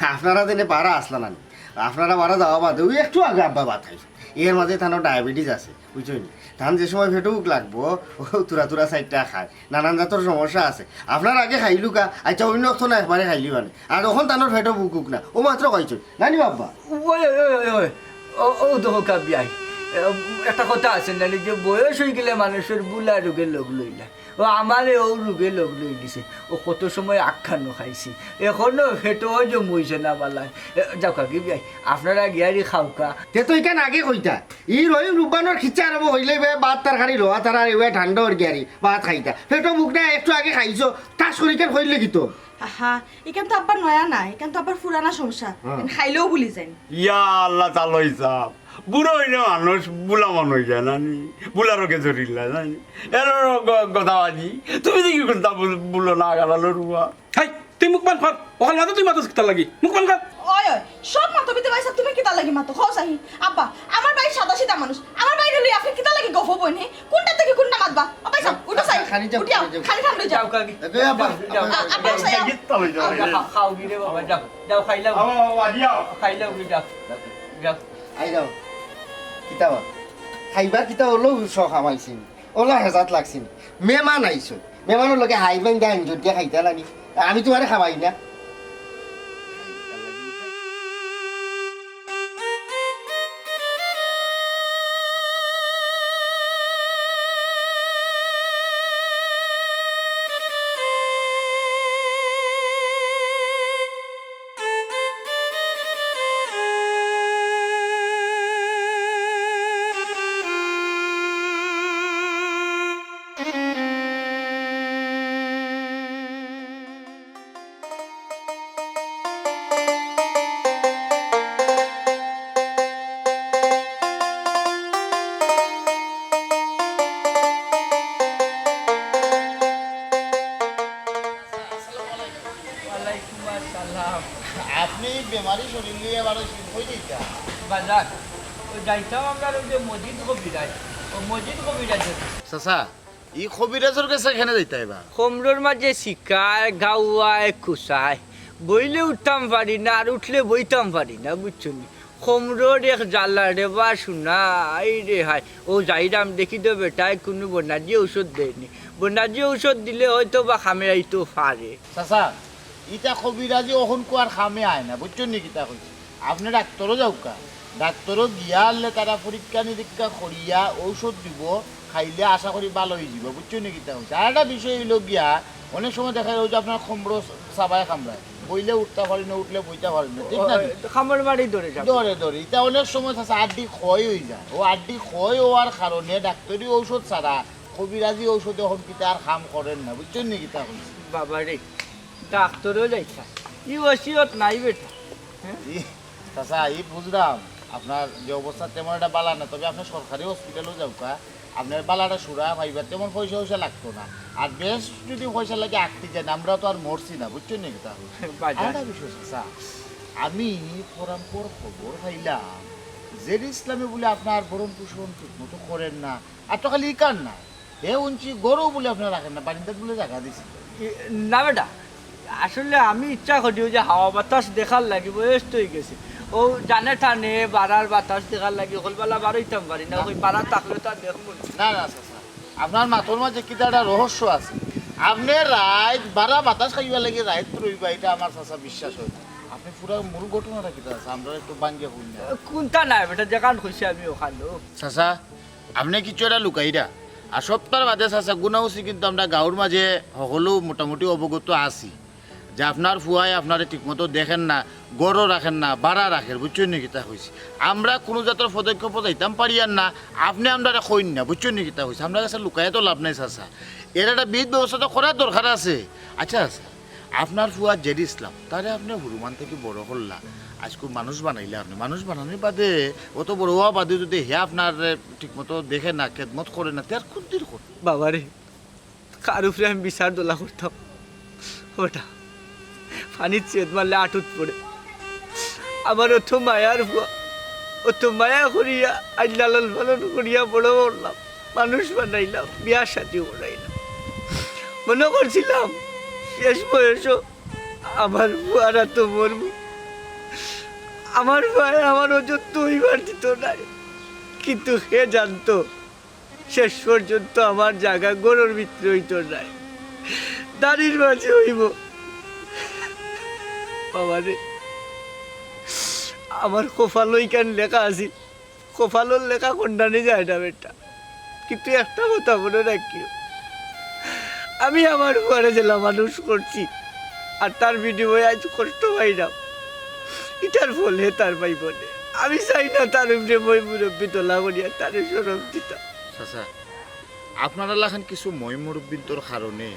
আপনারা যেনে বারা আছলা না নি? আপনারা বারা যাওয়া বাদে, ওই একটু আগে আব্বা ভাত খাইছে। এর মাঝে তানর ডায়াবেটিস আছে, বুঝছইন নি? তান যে সময় পেটো ভুক লাগবো, ও তুরা তুরা চাইরটা খায়। নানান জাতর সমস্যা আছে। আপনার আগে খাইলুকা, আচ্ছা, অইন্য অক্ত না একবারে খাইলিবানে। আর অখন তানর পেটো ভুকুক না, অউ মাত্র খাইছইন। না নি বাবা? ওই, ওই, ওই, ওই, ওই। ও, ও দেখো কা বিয়াই। এ, একটা কথা আছে না, যে বয়স অই গেলে মানুষর বুলা রোগে লগ লইলা। ও আমারে অউ রোগে লগ লই দিছে। ও কত সময় আখ্যানও খাইছি। অখনো পেটো জম অইছে না বালায়। এ, যাউক্কা গি বিয়াই, আপনারা গিয়ারি খাউক্কা। তে তো ইখান আগে কইতা। ই রহিম রুব্বানর খিচ্ছা আরম্ভ অইলে বে ভাত তরকারি লওয়া তারা এবার ঠান্ডা অর গিয়ারি ভাত খাইতা। পেটো ভুক না, একটু আগে খাইছো, ঠাস করি ইখান কইলে কিতা? আহা, ইখান তো আব্বার নয়া না, ইখান তো আব্বার পুরানা সমস্যা। হ্যাঁ। ইখান খাইলেও ভুলি যাইন। ইয়া আল্লাহ, তালই সাব। বুড়া অইলে মানুষ বুলা মন অই যায় না নি? বুলা রোগে জড়িলা না নি? এর গ-, গদাবাজি। তুমি দেখি কুনতা বুল-, বুলো না, গালালো রুয়া। হাই, তুই মুখ বন্ধ কর। অখান মাতো তুই মাতস কিতার লাগি? মুখ বন্ধ কর। ওই, ওই, সব মাতো বিতে ভাইসাব, তুমি কিতার লাগি মাতো? কও চাই। আব্বা, আমার ভাই সাদা সিধা মানুষ। আমার ভাইরে লইয়া আপনে কিতার লাগি গফ বইন, হে? কুনটা থাকি কুনটা মাতবা? ও ভাইসাব, উঠো চাই। খানি যাও, উঠিয়াও, খানি যাও। খানি ঠান্ডা অই যাও। যাউক্কা গি। এ, আব্বা, যাও, আব্বা। যাও, আব্বা, যাও। যাও। আব্বা, খা-, খাও গি রে বাবা, যাও। যাও, খাইলাও। আব্বা, বাবা, বাজি যাও। খাইলাও গি, যাও। যাও। আই যাও। কিতা বা? খাইবার কিতা অলা শখ হামাইছে নি? অলা হেজাত লাগছে নি? মেহমান আইছইন। মেহমানর লগে হাই বাইন দেন, যদি খাইতা না নি। আমি তোমারে খাওয়াই না। বাজার, ওই যাইতাম আমরা ওই যে মজিদ কবিরাজ, ও মজিদ কবিরাজ। চাচা, ই কবিরাজর গেছে কেনে যাইতায় বা? কমরর মাঝে শিকায়, গাওয়ায়, কুসায়, বইলে উঠতাম পারি না, আর উঠলে বইতাম পারি না, বুঝছো নি? কমরর এক জ্বালা রে বা শুনাই রে হায়। ও যাইরাম দেখি তো বেটায় কুনু বনাজি ঔষধ দেয়নি, বনাজি ঔষধ দিলে হয়তো বা কামে আইতো পারে। চাচা, ইটা কবিরাজি অখন কুয়ার কামে আয় না, বুঝছো নি কিতা কইছি? আপনে ডাক্তরো যাউক্কা, ডাক্তরো গিয়া আনলে তারা পরীক্ষা নিরীক্ষা করিয়া ঔষধ দিবো, খাইলে আশা করি ভালা অইযিবো, বুঝছো নি কিতা কইছি? আর একটা বিষয় অইলো গিয়া, অনেক সময় দেখা যায় ওই যে আপনার কমরো চাবায় কামড়ায়, বইলে উঠতা পারি না, উঠলে বইতা পারি না, ঠিক না? কামড় মারি ধরে যাবে। ধরে ধরে, ইটা অনেক সময় চাচা আড্ডি ক্ষয় অইযায়, ও আড্ডি ক্ষয় অওয়ার কারণে ডাক্তরি ঔষধ ছাড়া কবিরাজি ঔষধে অখন কিতা আর কাম করের না, বুঝছো নি কিতা কইছি? বাবা রে, ডাক্তরো যাইতা, ই ওসিয়ত নাই বেটা। হ্যাঁ? ই, চাচা, ই বুঝলাম, আপনার যে অবস্থা তেমন একটা বালা না, তবে আপনে সরকারি হসপিটালো যাউক্কা, আপনার বালাটা সুরা পাইবা, তেমন পয়সা পয়সা লাগতো না। আর বেশ যদি পয়সা লাগে আটটি যায়, আমরা তো আর মরছি না, বুঝছো নি কিতা? বাজার। আর একটা বিষয় চাচা, আমি পরামপর খবর পাইলাম, জেড ইসলামে বলে আপনার ভরণ পোষণ ঠিক মতো করের না, আর তো খালি ইকার না, হে হুনছি গরু বলে আপনার রাখের না, বারিন্দাত বলে জাগা দিছে। ই, না বেটা, আসলে আমি ইচ্ছা করি ওই যে হাওয়া বাতাস দেখার লাগি, বয়স তো অইগেছে। ও জানে টানে বারার বাতাস দেখার লাগি, হকলবেলা বারইতাম পারি না, ওই বারা থাকলে তো আর দেখমু না। না, না, চাচা, আপনার মাতর মাঝে কিতা একটা রহস্য আছে। আপনে রাইত বারা বাতাস খাইবার লাগি রাইত রইবা, ইটা আমার চাচা বিশ্বাস অয় না। আপনে পুরা মূল ঘটনাটা কিতা আছে, আমরারে একটু ভাঙ্গিয়া কইন না। কুনটা নাই বেটা, যেখান কইছি আমি ওখান। চাচা, আপনে কিচ্ছু একটা লুকাইরা। আর সবতার বাদে চাচা গুনাউসি কিন্তু আমরা গাঁওর মাঝে হকলউ মোটামুটি অবগত আছি যে আপনার ফুয়ায় আপনারে ঠিকমতো দেখের না, ঘরো রাখের না, বারা রাখের, বুঝছো নি কিতা কইছি? আমরা কুনু জাতর পদক্ষেপো যাইতাম পারিয়ার না, আপনে আমরারে কইন না, বুঝছো নি কিতা কইছি? আমরার গেছে লুকাইয়া তো লাভ নাই চাচা, এর একটা বিহিত ব্যবস্থা তো করার দরকার আছে। আচ্ছা চাচা, আপনার ফুয়া জেড ইসলাম, তারে আপনে হুরুমান থাকি বড় করলা, আইজকু মানুষ বানাইলা আপনে, মানুষ বানানির বাদে, অত বড় অওয়া বাদে যদি হে আপনারে ঠিকমতো দেখে না, খেদমত করে না, তে আর কুনদিন করবো? বাবারে, কার উপরে আমি বিচার দোলা করতাম? ওটা পানিত ছেদ মারলে আটুত পড়ে। আমার অত মায়ার ফুয়া, অত মায়া করিয়া আজ লালন পালন করিয়া বড় করলাম, মানুষ বানাইলাম, বিয়া শাদি করাইলাম। মনো করছিলাম শেষ বয়সো আমার ফুয়ার আতো মরমু, আমার ফুয়ায় আমার অযত্ন অইবার দিতো নায়, কিন্তু কে জানতো শেষ পর্যন্ত আমার জাগা ঘরর ভিতরে অইতো নায়, দাড়ির মাঝে অইবো। বাবারে, আমার কপালো ইখান লেখা আছিল, কপালর লেখা কন্ডানি যায় না বেটা। কিন্তু একটা কথা মনো রাখিও, আমি আমার ফুয়ারে যেলা মানুষ করছি, আর তার বিনিময়ে আইজ কষ্ট পাইরাম, ইটার ফল হে তার পাইবো নে। আমি চাই না তার উপরে মই মুরব্বি দোলা করিয়া তারে শরম দিতাম। চাচা, আপনারা লাখান কিছু মই মুরব্বিন্তর কারণে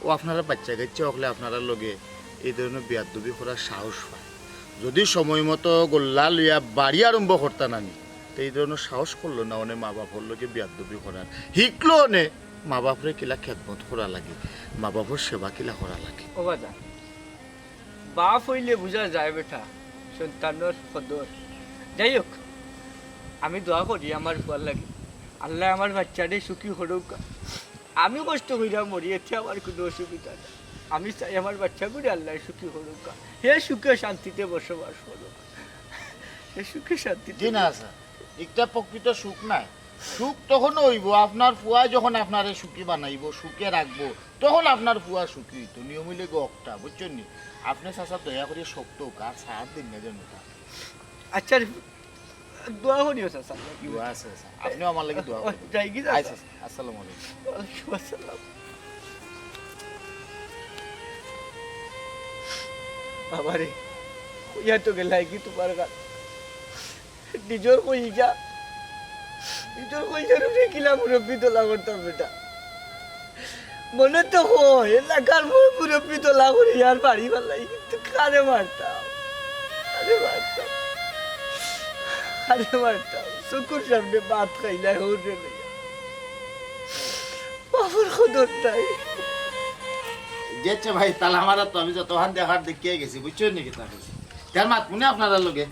ও আপনারা বাইচ্চা-কাইচ্চা অকলে আপনারার লগে এই ধরনর বেয়াদবি করার সাহস পায়। যদি সময় মতো গল্লা লইয়া বাড়ি আরম্ভ করতা নানি, তে এই ধরনর সাহস করলো না অনে মা-বাফর লগে বেয়াদবি করার। হিকলো অনে মা-বাফরে কিলা খেদমত করা লাগে, মা-বাফর সেবা কিলা করা লাগে। ও বাজান, বাফ অইলে বুঝা যায় বেটা, সন্তানর কদর। যাই হোক, আমি দোয়া করি আমার ফুয়ার লাগি, আল্লায় আমার বাইচ্চারে সুখী করউক্কা। আমি কষ্ট করিয়া মরি, এতে আমার কুনু অসুবিধা নাই। আমি চাই আমার বাইচ্চাগুরে আল্লায় সুখী করউক্কা, হে সুখে শান্তিতে বসবাস করউক, হে সুখে শান্তিতে। জি না, চাচা, ইটা প্রকৃত সুখ নায়। সুখ তখন অইবো, আপনার ফুয়ায় যখন আপনারে সুখী বানাইবো, সুখে রাখবো, তখন আপনার ফুয়া সুখী অইতো। নিয়ম অইলে গো অকটা, বুঝছইন নি? আপনে চাচা দয়া করি শক্ত অউক, আর সাথ দিন না যেন। আচ্ছা, দোয়া করিও চাচা। দোয়া আছে, চাচা। আপনেও আমার লাগি দোয়া করবেন। যাই কি চাচা? আচ্ছা, চাচা। আসসালামু আলাইকুম। ওয়ালাইকুম আসসালাম। বাবারে, কইয়া তো গেলায় কি তুমার গাত? নিজর কইজা, নিজর কইজার উপরে কিলা মুরব্বি দোলা করতাম বেটা। মনে তো কয়, এলাকার মই মুরব্বি দোলা করি আর বাড়ি ফালাই, কিন্তু কারে মারতাম? কারে মারতাম? কারে মারতাম? চকুর সামনে ভাত খাইলায় হউরে লইয়া। বাবার কদর নাই। গেছে ভাই, তালা মারা তো আমি যতখান দেখার দেখিয়া গেছি, বুঝছইন নি কিতা কইছি? তার মাতমুনে আপনারার লগে।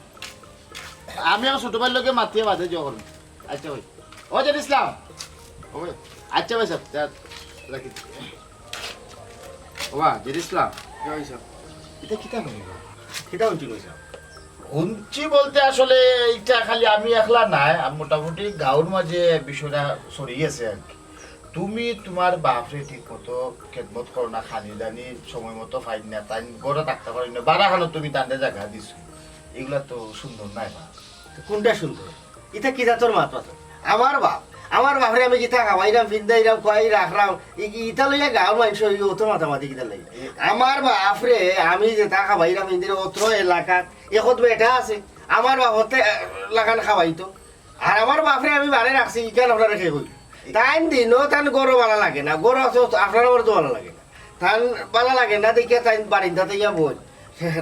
আমি আমার ছোট ভাইর লগে মাতিয়া বাদে জোর করমু। আচ্ছা ভাই। ও জেড ইসলাম। ও ভাই। আচ্ছা ভাই সাহেব, তা রাখি। ওবা, জেড ইসলাম। জি ভাই সাহেব। ইটা কিতা কইবা? কিতা হুনছি ভাই সাহেব? হুনছি বলতে আসলে ইটা খালি আমি একলা নায়, আর মোটামুটি গাঁওর মাঝে বিষয়টা ছড়ি গেছে আর কি। তুমি তুমার বাফরে ঠিক মতো খেদমত করো না, খানি দানি সময় মতো পাইন না, তাইন ঘরো থাকতা পারইন না, বারা খানো তুমি তানরে জাগা দিছো, ইগুলা তো সুন্দর নায় বা। তো কুনটা সুন্দর? ইতা কি জাতর মাত মাতো? আমার বাফ, আমার বাফরে আমি কিতা খাওয়াইরাম, ফিন্দাইরাম, খুয়াই রাখরাম, ই-, ই-, ইতা লইয়া গাঁওর মানষে অত মাতামাতি কিতা লাগি? আমার বাফরে আমি যেতা খাওয়াইরাম, ইন্দির অত্র এলাকাত এখন বেটা আছে, আমার বাফরে লাখান খাওয়াইতো। আর আমার বাফরে আমি বারে রাখছি, ইখান আপনারে কে কই। তাইন দিনো তান ঘরো বালা লাগে না, ঘরো আছে আপনার ঘরো তো বালা লাগে না। তান বালা লাগে না দেখিয়া তাইন বারিন্দাত আইয়া বই।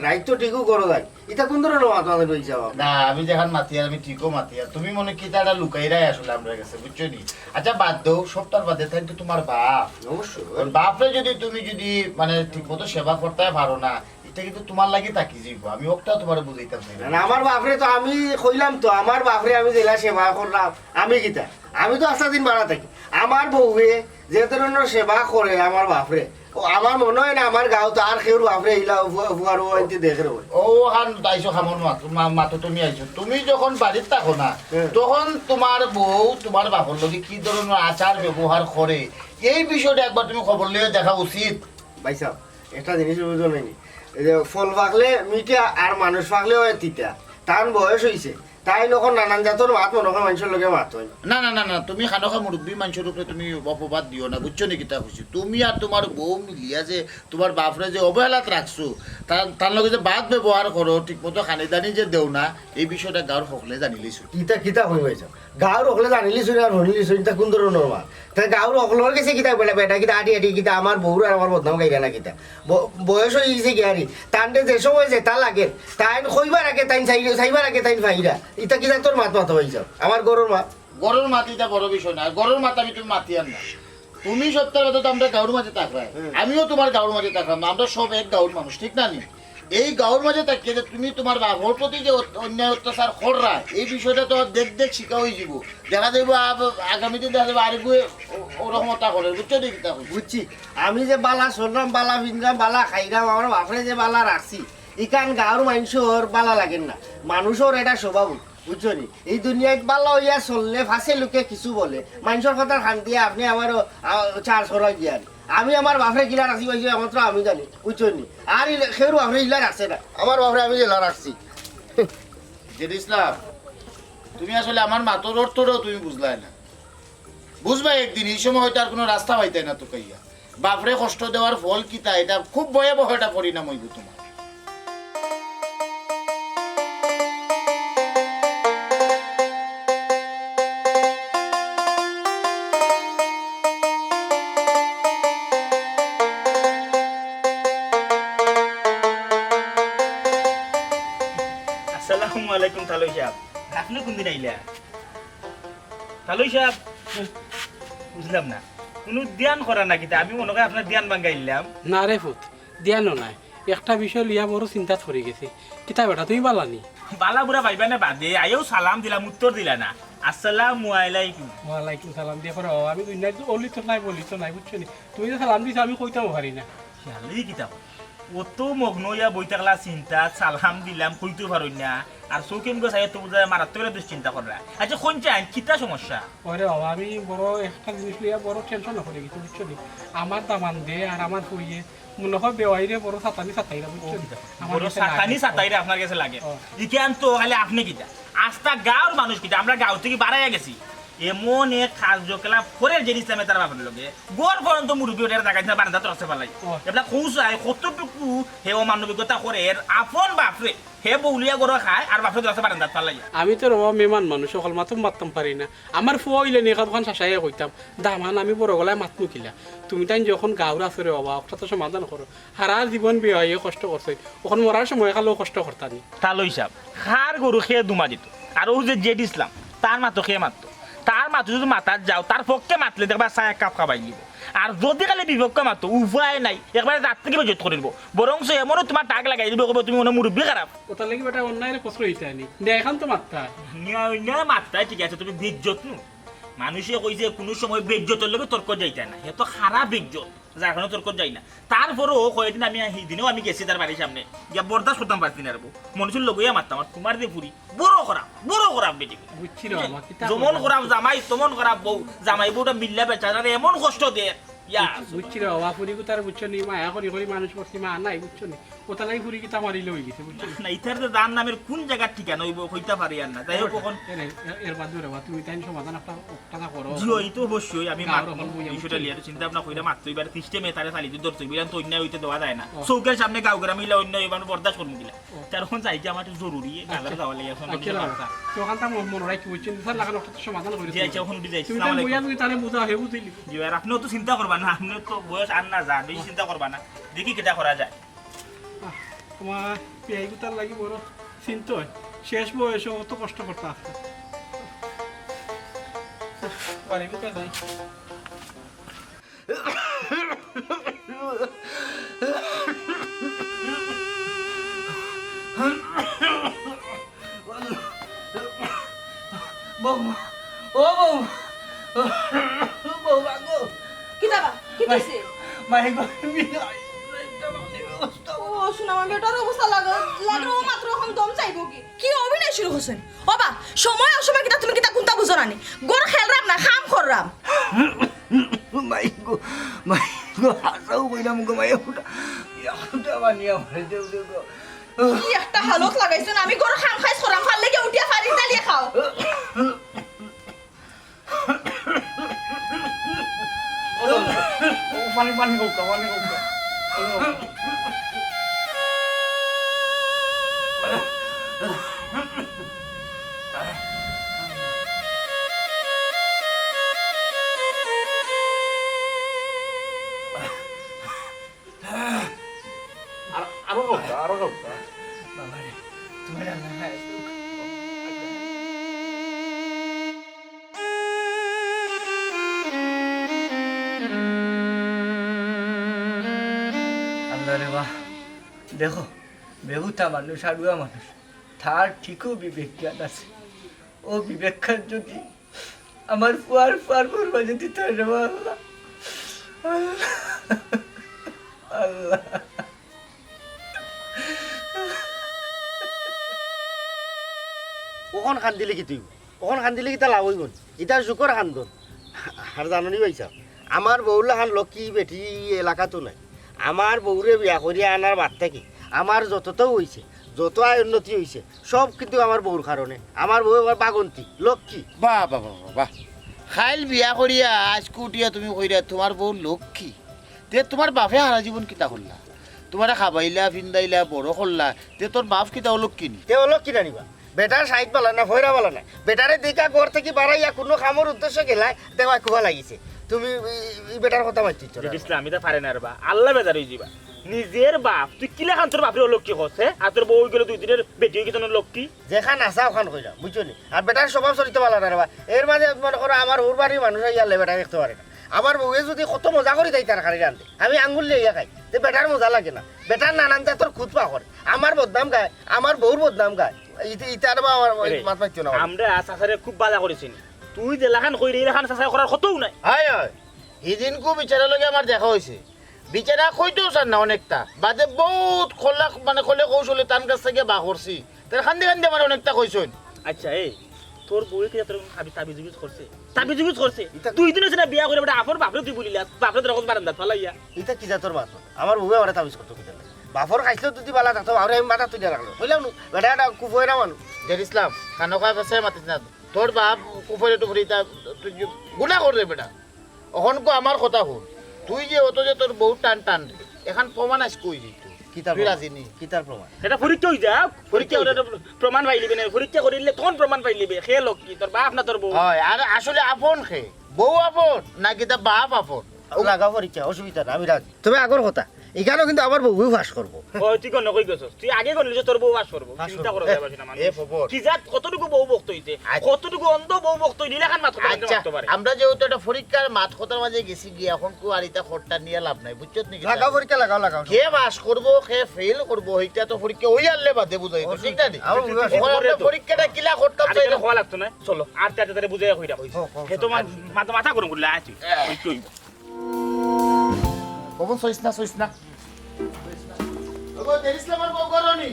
রাইত তো ঠিকউ ঘরো যাই। ইতা কুন ধরনর মাত মাতো ভাই সাহেব? না, আমি যেখান মাতিয়ার, আমি ঠিকউ মাতিয়ার। তুমি মনে কিতা একটা লুকাইরায় আসলে আমরার গেছে, বুঝছো নি? আচ্ছা, বাদ দেও, সবতার বাদে তাইন তো তুমার বাফ। অবশ্যই। ওর বাফরে যদি তুমি যদি মানে ঠিক মতো সেবা করতায় পারো না, ইটা কিন্তু তুমার লাগি থাকি যাইবো। আমি অকটাও তুমারে বুঝাইতাম চাই না। না, না, আমার বাফরে তো আমি কইলাম তো, আমার বাফরে আমি যেলা সেবা করলাম, আমি কিতা? আমি তো আস্তা দিন বারা থাকি। আমার বউয়ে যে ধরনর সেবা করে আমার বাফরে, ও আমার মনো অয় না আমার গাঁওত আর কেউর বাফরে ইলা ফু-, ফুয়ার বউ আনতে দেখরে বলে। ও হান আইছো খামর মাত-, মা-, মাতো তুমি আইছো। তুমি যখন বাড়িত থাকো না, হুম। তখন তুমার বউ তুমার বাফর লগে কি ধরনর আচার ব্যবহার করে, এই বিষয়টা একবার তুমি খবর লইয়া দেখা উচিত। ভাই সাহেব, একটা জিনিস বুঝো নানি, এই যে ফল পাকলে মিঠা আর মানুষ পাকলে অয় তিতা। তান বয়স অইছে, তাইন অখন নানান জাতর মাত মনো অয় মানষর লগে মাতইন। না, না, না, না, তুমি খানোখা মুরব্বি মানষর উপরে তুমি অপবাদ দিও না, বুঝছো নি কিতা কইছি? তুমি আর তুমার বউ মিলিয়া যে তুমার বাফরে যে অবহেলাত রাখছো, তার, তার লগে যে বাদ ব্যবহার করো, ঠিক মতো খানি দানি যে দেও না, এই বিষয়টা গাঁওর হকলে জানিলিছইন। কিতা, কিতা কইন ভাই সাহেব? গাঁওর হকলে জানিলিছইন আর হুনিলিছইন, ইতা কুন ধরনর মাত? তে গাঁওর হকলর গেছে কিতা বেটা, বেটা কিতা আটি আটি কিতা আমার বউর আর আমার বদনাম গাইরা না কিতা? ব-, বয়স অই গেছে গিয়া রে। তানরে যে সময় যেতা লাগে, তাইন কইবার আগে তাইন চাই-, চাইবার আগে তাইন পাইরা। ইতা কি জাতর মাত মাতো ভাই সাহেব? আমার ঘরর মাত। ঘরর মাত ইতা বড় বিষয় না। ঘরর মাত আমি তুমি মাতিয়ার না। তুমি সবতার বাদে তো আমরার গাঁওর মাঝে থাকরায়। হুম। আমিও তুমার গাঁওর মাঝে থাকরাম। আমরা সব এক গাঁওর মানুষ, ঠিক না নি? এই গাঁওর মাঝে থাকিয়া যে তুমি তুমার বাফর প্রতি যে অত-, অন্যায় অত্যাচার কররায়, এই বিষয়টা তো দেখ দেখ শিখা অইযিবো। দেখা যাইবো আব-, আগামী দিন দেখা যাইবো আরেকগু ও-, ওরকম অতা করে, বুঝছো নি কিতা কইছি? বুঝছি। আমি যে বালা চলরাম, বালা ফিনরাম, বালা খাইরাম, আমার বাফরে যে বালা রাখছি, ইখান গাঁওর মানষর বালা লাগের না। মানুষর এটা স্বভাব, বুঝছো নি? এই দুনিয়াত বালা অইয়া চললে পাছে লোকে কিছু বলে, মানষর কথার কান দিয়া আপনে আমারও, আ, চার ছড়া গিয়া। আমি আমার বাফরে কিলা রাখছি পাইছি একমাত্র আমি জানি, বুঝছো নি? আর ইলা-, কেউর বাফরে ইলা রাখছে না, আমার বাফরে আমি যেলা রাখছি। জেড ইসলাম, তুমি আসলে আমার মাতর অর্থটাও তুমি বুঝলায় না। বুঝবায় একদিন, এই সময় হয়তো আর কুনু রাস্তা পাইতায় না তুকাইয়া। বাফরে কষ্ট দেওয়ার ফল কিতা, এটা খুব ভয়াবহ একটা পরিণাম অইবো তুমার। আসসালামু আলাইকুম তালই সাব, আপনে কুনদিন আইলা? তালই সাব, বুঝলাম না, কুনু ধ্যান করা না কিতা? আমি মনো করি আপনার ধ্যান ভাঙ্গাইলাম। না রে পুত, ধ্যানও নায়। একটা বিষয় লইয়া বড় চিন্তাত পড়ি গেছি। কিতা বেটা, তুমি বালা নি? বালা বুরা ভাইবানে বাদে, আইয়াউ সালাম দিলাম, উত্তর দিলা না। আসসালামু আলাইকুম। ওয়ালাইকুম সালাম। দেখো রে বাবা, আমি দুনিয়াত অলি তো নাই, বলি তো নাই, বুঝছো নি? তুমি যে সালাম দিছো, আমি কইতামও পারি না। খেয়ালই কিতা কর? অত মগ্ন অইয়া বই থাকলা চিন্তাত, সালাম দিলাম, কইতেও পারইন না। আর চউখে মুখে চাইয়া তো বুঝা যায় মারাত্মক একটা দুশ্চিন্তা কররা। আচ্ছা, কইন চাইন, কিতা সমস্যা? ওরে বাবা, আমি বড় একটা জিনিস লইয়া বড় টেনশনো পড়ি গেছি, বুঝছো নি? আমার দামান্দে আর আমার ফুড়িয়ে মনো অয় বেওয়াইরে বড় সাতানি সাতাইরা, বুঝছো নি? আমার বড় গেছে সাতানি লাগে। সাতাইরা আপনার গেছে লাগে। ও। ইখান তো খালি আপনে কিতা? আস্তা গাঁওর মানুষ কিতা? আমরা গাঁও থাকি বারাইয়া গেছি। এমন এক কার্যকলাপ করের জেড ইসলামে তার বাপর লগে। ঘর পর্যন্ত মুরব্বি ওটার জাগাত না বারান্দাত রাখছে ফালাই। ও। এবলা কও চাই কতটুকু হে অমানবিকতা করের, আপন বাপরে হে বউ লইয়া ঘরো খায় আর বাপরে রাখছে বারান্দাত ফালাই। আমি তো রে বাবা মেমান মানুষ, হকল মাতো মাততাম পারি না। আমার ফুয়া অইলে নি এখান শাসাইয়া কইতাম, দামান আমি বড় গলায় মাতমু কিলা। তুমি তাইন যখন গাঁওর আছো রে বাবা, অকটা তো সমাধান করো। হারা জীবন বেওয়াইয়ে কষ্ট করছইন, অখন মরার সময় কালেও কষ্ট করতা নি। তালই সাব, কার গরু কে দুমা দিত? আর অউ যে জেড ইসলাম, তার মাতো কে মাততো? তার মাতো যদি মাতাত যাও, তার পক্ষে মাতলে দেখবা চা এক কাপ খাবাই দিবো। আর যদি খালি বিপক্ষে মাতো, উপায় নাই, একবারে জাত থাকি বেইজ্জত করি দিবো। বরঞ্চ এমনও তুমার টাক লাগাই দিবো, কইবো তুমি মনে মুরব্বি খারাপ। ওটার লাগি বেটা অন্যায়রে প্রশ্রয় দিতে আনি। ন্যায় খান তো মাততা। ন্যায়, ন্যায় মাততা, ঠিক আছে, তুমি বেইজ্জত নু। মানুষে কইছে কুনু সময় বেইজ্জতর লগে তর্ক যাইতা না। হে তো খারাপ বেইজ্জত, যার কারণে তর্ক যাই না। তারপরেও কয়দিন আমি, হিদিনও আমি গেছি তার বাড়ির সামনে, গিয়া বরদাস্ত করতাম পারছি না রে বউ। মানুষর লগে মাততাম, আর তুমার যে ফুরি, বড় খারাপ, বড় খারাপ বেটি। বুঝছি রে বাবা, কিতা যেমন করবা? খারাপ জামাই, তেমন খারাপ বউ। জামাই বউটা মিল্লা বেচারারে এমন কষ্ট দের। ইয়া, বুঝ-, বুঝছি রে বাবা, ফুরি কুতার বুঝছো নি, মায়া করি করি মানুষ করছি, মা নাই বুঝছো নি, ওটা নাই ফুরি কিতা মারিলে হই গেছে, বুঝছো নি? না, ইতার যে যার নামের কোন জায়গার ঠিকানা হইবো, কইতা পারি আর না। যাই হোক, এখন এ রে, এ-, এর বাদ দে রে বাবা, তুমি তাই সমাধান একটা, একটা করো। জি, ওই তো অবশ্যই, আমি গাঁওর মাত-, এখন বইয়া বিষয়টা বুঝছো নি? লিয়ে তো চিন্তা ভাবনা কইরা মাত্র এবার সিস্টেমে তারে চালিয়ে ধরছো, এবার তো অন্যায় হইতে দেওয়া যায় না। ও। চৌকের সামনে গাঁও গ্রামে ইলা অন্যায় হইবা, আমি বরদাস্ত করমু কিলা। ও। তার এখন যাইতে আমার একটু জরুরি, আচ্ছা। বাজারে যাওয়া লাগে, এখন আচ্ছা, বন্ধ না। কথা। তো ওখান তো মন-, মনে রাখি, বুঝছেন, স্যার, লাগানো একটা সমাধান করে জি, দিন। আচ্ছা, এখন উঠে যাই, তুমি আসসালামু তাই আলাইকুম। বইয়া তুমি তারে বুঝা, হে বুঝিলি। জি ভাই, আর আপনিও তো চিন্তা করবা না, আপনি তো বয়স আর না যা, বেশি চিন্তা করবা না, দেখি কিতা করা যায়। আহ, তোমার পিয়াই গুতার লাগি বড় চিন্তা হয়, শেষ বয়সে অত কষ্ট করতে আসতে। পারিব কে নাই? বৌমা, ও বৌমা, বৌমা গো। কিতা বা? কিতা অইছে? মাই গো, আমি অবস্থা। ও, শোনা, আমার বেটার অবস্থা লাগে, লাগে ও মাত্র এখন দম চাইবো কি? কি অভিনয় শুরু করছেন? ও বা, সময় অসময় কিতা তুমি কিতা কুন্তা বুঝো না নি? ঘর খেলরাম না, কাম কররাম। মাই গো, মাই গো, হাসাও কইলাম গো, মাই ওটা, ওটা বানিয়া মারে দেও, দেও গো। কি একটা হালত লাগাইছেন, আমি ঘর কাম কাজ করাম, পারলে গিয়া উঠিয়া পানি ঢালিয়া খাও। ও, পানি, পানি খাও, পানি খাও। আর, আরো খাউক্কা, আরো খাউক্কা। বাবা রে, তোমার আল্লাহ নাই। আল্লাহ রে বা, দেখো, বেহুদা মানুষ, আড়ুয়া মানুষ, তার ঠিকও বিবেক জ্ঞান আছে। ও বিবেক জ্ঞান যদি আমার ফুয়ার, ফুয়ার বউর মাঝে দিতে হয় রে বা আল্লাহ। আল্লাহ। অখন কান্দিলে কিতা অইবো? অখন কান্দিলে কিতা লাভ অইবো নি? ইতা সুখর কান্দন। আর জানো নি ভাইসাব, আমার বউর লাখান লক্ষ্মী বেটি ই এলাকাত নাই। আমার বউরে বিয়া করিয়া আনার বাদ থাকি আমার যততাউ অইছে, যত আয় উন্নতি অইছে, সব কিন্তু আমার বউর কারণে। আমার বউ আমার বাগন্তি, লক্ষ্মী। বাহ, বাহ, বাহ, বাহ, বাহ। কাইল বিয়া করিয়া আইজকু উঠিয়া তুমি কইরায় তুমার বউ লক্ষ্মী। তে তুমার বাপে হারা জীবন কিতা করলা? তুমারে খাবাইলা, ফিন্দাইলা, বড় করলা। তে তোর বাপ কিতা অলক্ষ্মী নি? তে অলক্ষ্মী না নি বা? বেটার সাইত বালা না, ফয়রা বালা না। বেটারে দেখিয়া ঘর থাকি বারাইয়া কুনু কামর উদ্দেশ্যে গেলায়, দেখবায় কুবা লাগিছে। তুমি ই, ই বেটার কথা মাততে ইচ্ছা জেড ইসলাম, ইতা পারে না রে বা। আল্লাহ বেজার অইযিবা। নিজের বাপ, তুই কিলাখান তোর বাপরে অলক্ষ্মী কস, হে? আর তোর বউ অইগেলো দুই দিনর বেটি, অইগেছে না লক্ষ্মী? যেখান আছা অখান কইলাম, বুঝছো নি? আর বেটার স্বভাব চরিত্র বালা না রে বা। এর মাঝে মনে করো আমার হউর বাড়ির মানুষ আইয়া লে বেটা দেখতে পারে না। আমার বউয়ে যদি কত মজা করি দেয় তরকারি রান্ধে, আমি আঙ্গুল লইয়া খাই, তে বেটার মজা লাগে না। বেটার নানান জাতর খুদ পাকর, আমার বদনাম গায়, আমার বউর বদনাম গায়। ইতে, ইতার বা আমার এরে, মাত মাতিও না। আমরা চাচারে খুব বালা করি চিনি। তুই যেলাখান কইরে, ইলাখান চাচায় করার কতউ নাই। হায় হায়, হিদিনকু বিচারর লগে আমার দেখা অইছে। বিচারা কইতেউ চার না অনেকটা। বাদে বউত কলা, মানে কলে কৌশলে তান গেছ থাকি বার করছি। তারা কান্দি কান্দি আমারে অনেকটা কইছইন। আচ্ছা, এই, তোর বউয়ে কিতা তোর তাবি-, তাবিজ উবিজ করছে? তাবিজ উবিজ করছে? ইতা দুই দিন অইছে না বিয়া করি, বেটা, আপন বাপরে তুই বলিলাস, বাপরে তোর অখন বারান্দাত ফালাইয়া। ইতা কি জাতর মাত? আমার বউয়ে আমারে তাবিজ করতো কিতা লাগি? বাপর খাইছলত যদি বালা থাকতো, বাপরে আমি মাথাত তুলিয়া রাখলাম। কইলাম নু, বেটা একটা কুফয়রা মানুষ। জেড ইসলাম, খানো খায় ফেসায় মাতিস না। তোর বাপ কুফয়রা টুফয়রা ইতা তুই গুনা কররে বেটা। অখনকু আমার কথা হুন, তুই যে অত যে তোর বউর টান টানরে, এখান প্রমাণ আইজকু অইযাইতো। কিতার তুই প্রমাণ? রাজি নি? কিতার প্রমাণ? এটা পরীক্ষা অইযাউক, পরীক্ষা পরীক্ষা অইযাউক। অইযাউক, প্রমাণ পাইলিবে না, পরীক্ষা করিলে তখন প্রমাণ পাইলিবে, কে লক্ষ্মী, তোর বাপ না তোর বউ। হয়, আর আসলে আপন কে? বউ আপন, না কিতা বাপ আপন? লাগা পরীক্ষা, অসুবিধা না, আমি রাজি। তবে আগর কথা, ইখানও কিন্তু আমার বউয়েও পাস করবো। ওই, তুই কোন কই গেছস? তুই আগে কোন লিখে তোর বউ পাস করবো? পাস চিন্তা করবো। করা যাবে না মানুষ। এ খবর। কি জাত, কতটুকু বউ ভক্ত হইতে? আচ্ছা। কতটুকু অন্ধ বউ ভক্ত হইলে ইলাখান মাত কথা আচ্ছা, মাততে পারে? আমরা যেহেতু একটা পরীক্ষার মাত কথার মাঝে গেছি গিয়া, এখন কুয়ারিতা খরটা নিয়ে লাভ নাই, বুঝছত নি? লাগাও পরীক্ষা, লাগাও, লাগাও। কে পাস করবো, কে ফেল করবো, এইটা তো পরীক্ষা ওই আনলে বাদে বুঝাই তো, ঠিক না নি? আমার ঠিক আছে, এখন আমরা পরীক্ষাটা কিলা করতাম আরে, চাই এটা না? হওয়া লাগতো না। চলো, আর চাচা তারে বুঝাইয়া কইরা। হো, হো, হে হো। তোমার মাথা, মাথা গরম করলে আয় তুই। ওই তুই। কখন সইস না, সইস না। ওগো, দেরিস না, আমার বউ ঘরো নি।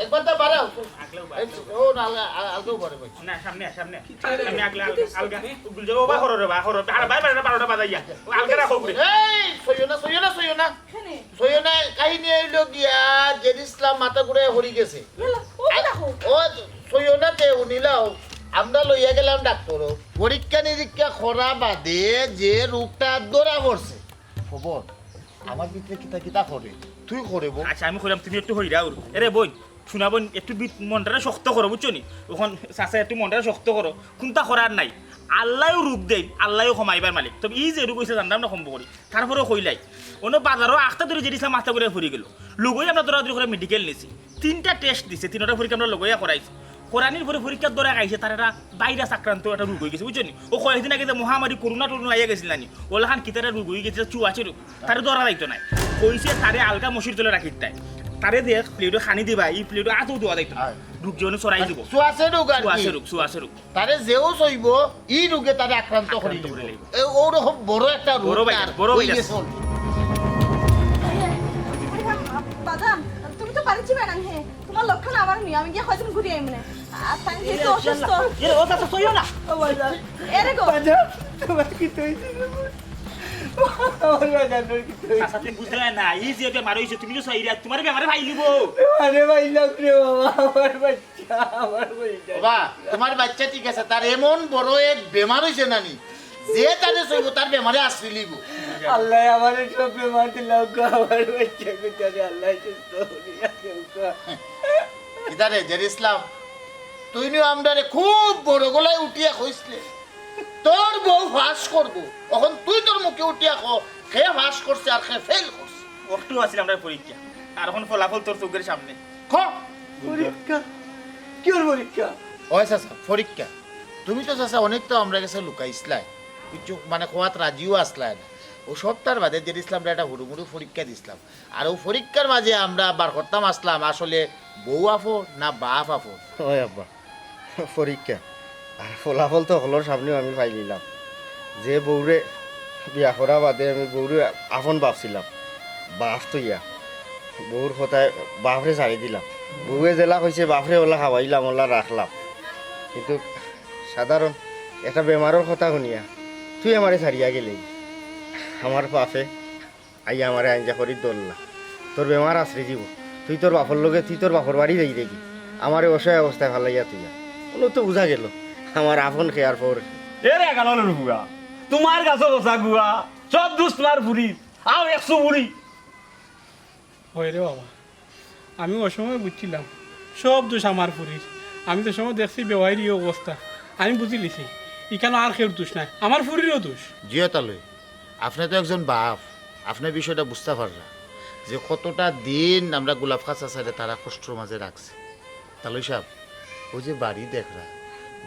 একবার তো বাড়াও। এই, ও না, আলগা, আ-, আলগাও বাড়ে ভাই। না, সামনে আয়, সামনে আয়। সামনে আলগা, আলগা, আলগা। গুলজার বাবা, হরো রে বা, হরো। আর ভাই, বারোটা, বারোটা বাজাইয়া। ও আলগা রাখো ঘুরে। এই, সইও না, সইও না, সইও না। কেনে? সইও না, কাহিনী হইল গিয়া, জেড ইসলাম মাথা ঘুরে হরি গেছে। ইয়াল্লা, ও কি দেখো? ও সইও না তে উনিলাও, আমরা লইয়া গেলাম ডাক্তারও। পরীক্ষা নিরীক্ষা করা বাদে যে রোগটা ধরা পড়ছে, খবর, আমার ভিতরে কিতা কিতা করে, তুই করে বল। আচ্ছা, আমি কইলাম, তুমি একটু হইরাও। এরে বইন, শোনা বইন, একটু ভিত-, মনটারে শক্ত করো, বুঝছো নি? অখন চাচা একটু মনটারে শক্ত করো, কুন্তা করার নাই। আল্লায়ও রোগ দেইন, আল্লায়ও কমাইবার মালিক। তবে ই যে রোগ অইছে জানতাম না কম করি, তারপরেও কইলাই। অনো বাজারো আখতা ধরি জেড ইসলাম আখতা করে ফুরি গেল। লগে আমরা দৌড়াদৌড়ি করে মেডিকেল নিছি। তিনটা টেস্ট দিছে, তিনটা পরীক্ষা আমরা লগে করাইছি। করানির পরে পরীক্ষার ধরা খাইছে, তার একটা ভাইরাস আক্রান্ত একটা রোগ অই গেছে, বুঝছো নি? ও কয়েকদিন আগে যে মহামারী করোনা টরোনা আইয়া গেছিল না নি, ওলাখান কিতা একটা রোগ অই গেছে, চুয়াশে রোগ। তারে ধরা যাইতো না। কইছে তারে আলগা মশির তলে রাখিতায়। তারে যে প্লেটো খানি দিবা, ই প্লেটো আতও দেওয়া যাইতো না। হ্যাঁ। রোগ যেন ছড়াই দিব। চুয়াশে রোগ আর কি? চুয়াশে রোগ, চুয়াশে রোগ। তারে যেও সইব, ই রোগে তারে আক্রান্ত করি আক্রান্ত দিব। করি লইব। এ, ওরকম বড় একটা রোগ বড় ভাইরাস, তার বড় হই ভাইরাস। গেছে already। বাজান, তুমি তো বাড়ি যাবে না হে। তোমার লক্ষণ আমার নিয়ে, আমি গিয়ে কয়দিন ঘুরে আইমু না। আর তাই যেহেতু অসুস্থ। এরে, ও চাচা, সইও না। ও বাজান। এরে গো। বাজান, তোমার কি তৈরি? আমার বাজান, তোর কি তৈরি? চাচা, তুমি বুঝলে না, ই যে বেমার হইছে, তুমি তো সইরা, তোমার বেমারে ভাই নিব। আরে ভাই, লাভ রে বাবা, আমার ভাই। বাবা, তোমার বাচ্চা ঠিক আছে, তার এমন বড় এক বেমার হইছে নানি, যে তারে সইব, তার বেমারে আশ্রয় লিব। আল্লাহ আমারে সব বেমার দিলাম গো, আমার বাচ্চা বেচারে আল্লাহ সুস্থ করিয়া দেও গো। কিতারে, জের ইসলাম, তুই নু আমরারে খুব বড় গলায় উঠিয়া কইসলে, তোর বউ পাস করব। অখন তুই তোর মুখে উঠিয়া ক, কে পাস করছে আর কে ফেল করছে। অখটু আছিল আমরার পরীক্ষা, আর অখন ফলাফল তোর চোখের সামনে। ক। পরীক্ষা? কিওর পরীক্ষা? ওই চাচা, পরীক্ষা। তুমি তো চাচা অনেক তো আমরার গেছে লুকাইছলায়, কিছু মানে কওয়াত রাজিও আছলায় না। ও সবটার বাদে জের ইসলামরে একটা হুরুমুরু পরীক্ষা দিছলাম। আর ও পরীক্ষার মাঝে আমরা বার করতাম আছলাম আসলে বউ আফন না বাফ আফন। ওই আব্বা, পরীক্ষা। আর ফলাফল তো হকলর সামনেও আমি পাইলিলাম। যে বউরে বিয়া করা বাদে আমি বউরে আফন ভাবছিলাম, বাফ থইয়া বউর কথায় বাফরে ছাড়ি দিলাম। বউয়ে যেলা কইছে বাফরে ওলা খাওয়াইলাম, ওলা রাখলাম। কিন্তু সাধারণ একটা বেমারর কথা হুনিয়া তুই আমারে ছাড়িয়া গেলে। আমার বাফে আইয়া আমারে আইঞ্জা করি ধরলা। তোর বেমার আছরি যিবো। তুই তোর বাফর লগে, তুই তোর বাফর বাড়ি যাইরে গি। আমারে অসহায় অবস্থায় ফালাইয়া থইয়া। অনো তো বুঝা গেল, আমার আফন কে আর পর কে। এরে গালর ফুয়া, তোমার গাছো বসা গুয়া, সব দুষ তোমার ফুরির। আও একশো বুড়ি। হয় রে বাবা, আমি অউ সময় বুঝছিলাম, সব দুষ আমার ফুরির। আমি তো সময় দেখছি বেওয়াইর ই অবস্থা, আমি বুঝিলিছি, ইখান আর কেউর দুষ নায়, আমার ফুরিরও দুষ। জি অয় তালই, আপনে তো একজন বাফ, আপনে বিষয়টা বুঝতা পাররা যে কতটা দিন আমরা গোলাপ খাঁ চাচারে তারা কষ্টর মাঝে রাখছে। তালই সাব, অউ যে বাড়ি দেখরা,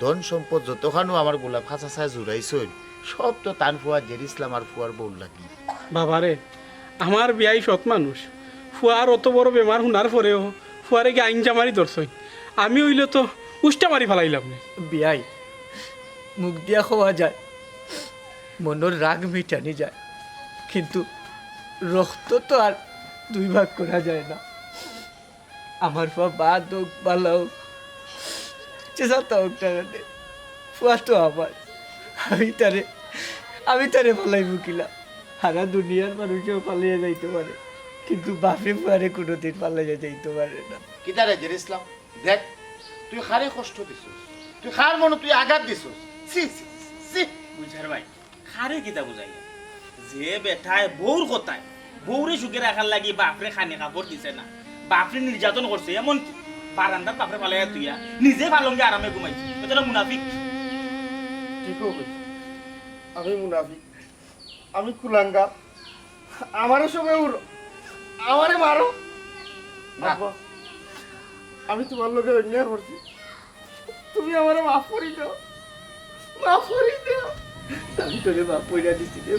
ধন সম্পদ যতখানও আমার গোলাপ খাঁ চাচায় জুড়াইছইন, সব তো তান ফুয়া জের ইসলাম আর ফুয়ার বউর লাগি। বাবারে, আমার বিয়াই সৎ মানুষ, ফুয়ার অত বড় বেমার হুনার পরেও ফুয়ারে গি আইঞ্জা মারি ধরছইন। আমি অইলে তো উষ্টা মারি ফালাইলাম নে। বিয়াই, মুখ দিয়া কওয়া যায়, মনর রাগ মিটানি যায়, কিন্তু রক্ত তো আর দুই ভাগ করা যায় না। আমার ফুয়া বাদ অউক, ভালা অউক, যে যাতা অউক না কেনে, ফুয়া তো আমার। আমি তারে, আমি তারে ফালাইমু কিলা? হারা দুনিয়ার মানুষেও ফালাইয়া যাইতো পারে, কিন্তু বাফে ফুয়ারে কুনুদিন ফালাইয়া যাইতো পারে না। কিতারে জের ইসলাম? দেখ, তুই কারে কষ্ট দিছস, তুই কার মনো তুই আঘাত দিছস। ছি, ছি, ছি, ছি। বুঝার ভাই, কারে কিতা বুঝাইয়া? যে বেটায় বউর কথায়, বউরে সুখে রাখার লাগি বাফরে কানি কাপড় দিছে না, বাফরে নির্যাতন করছে, এমনকি বারান্দাত বাফরে ফালাইয়া থুইয়া নিজে পালঙ্গে আরামে ঘুমাইছে, অউ তো মুনাফিক। ঠিকউ কইছস, আমি মুনাফিক, আমি কুলাঙ্গার। আমারে সবে উড়ো, আমারে মারো। না। আব্বা, আমি তুমার লগে অন্যায় করছি, তুমি আমারে মাফ করি দাও, মাফ করি দাও। আমি তোরে মাফ করিয়া দিছি রে।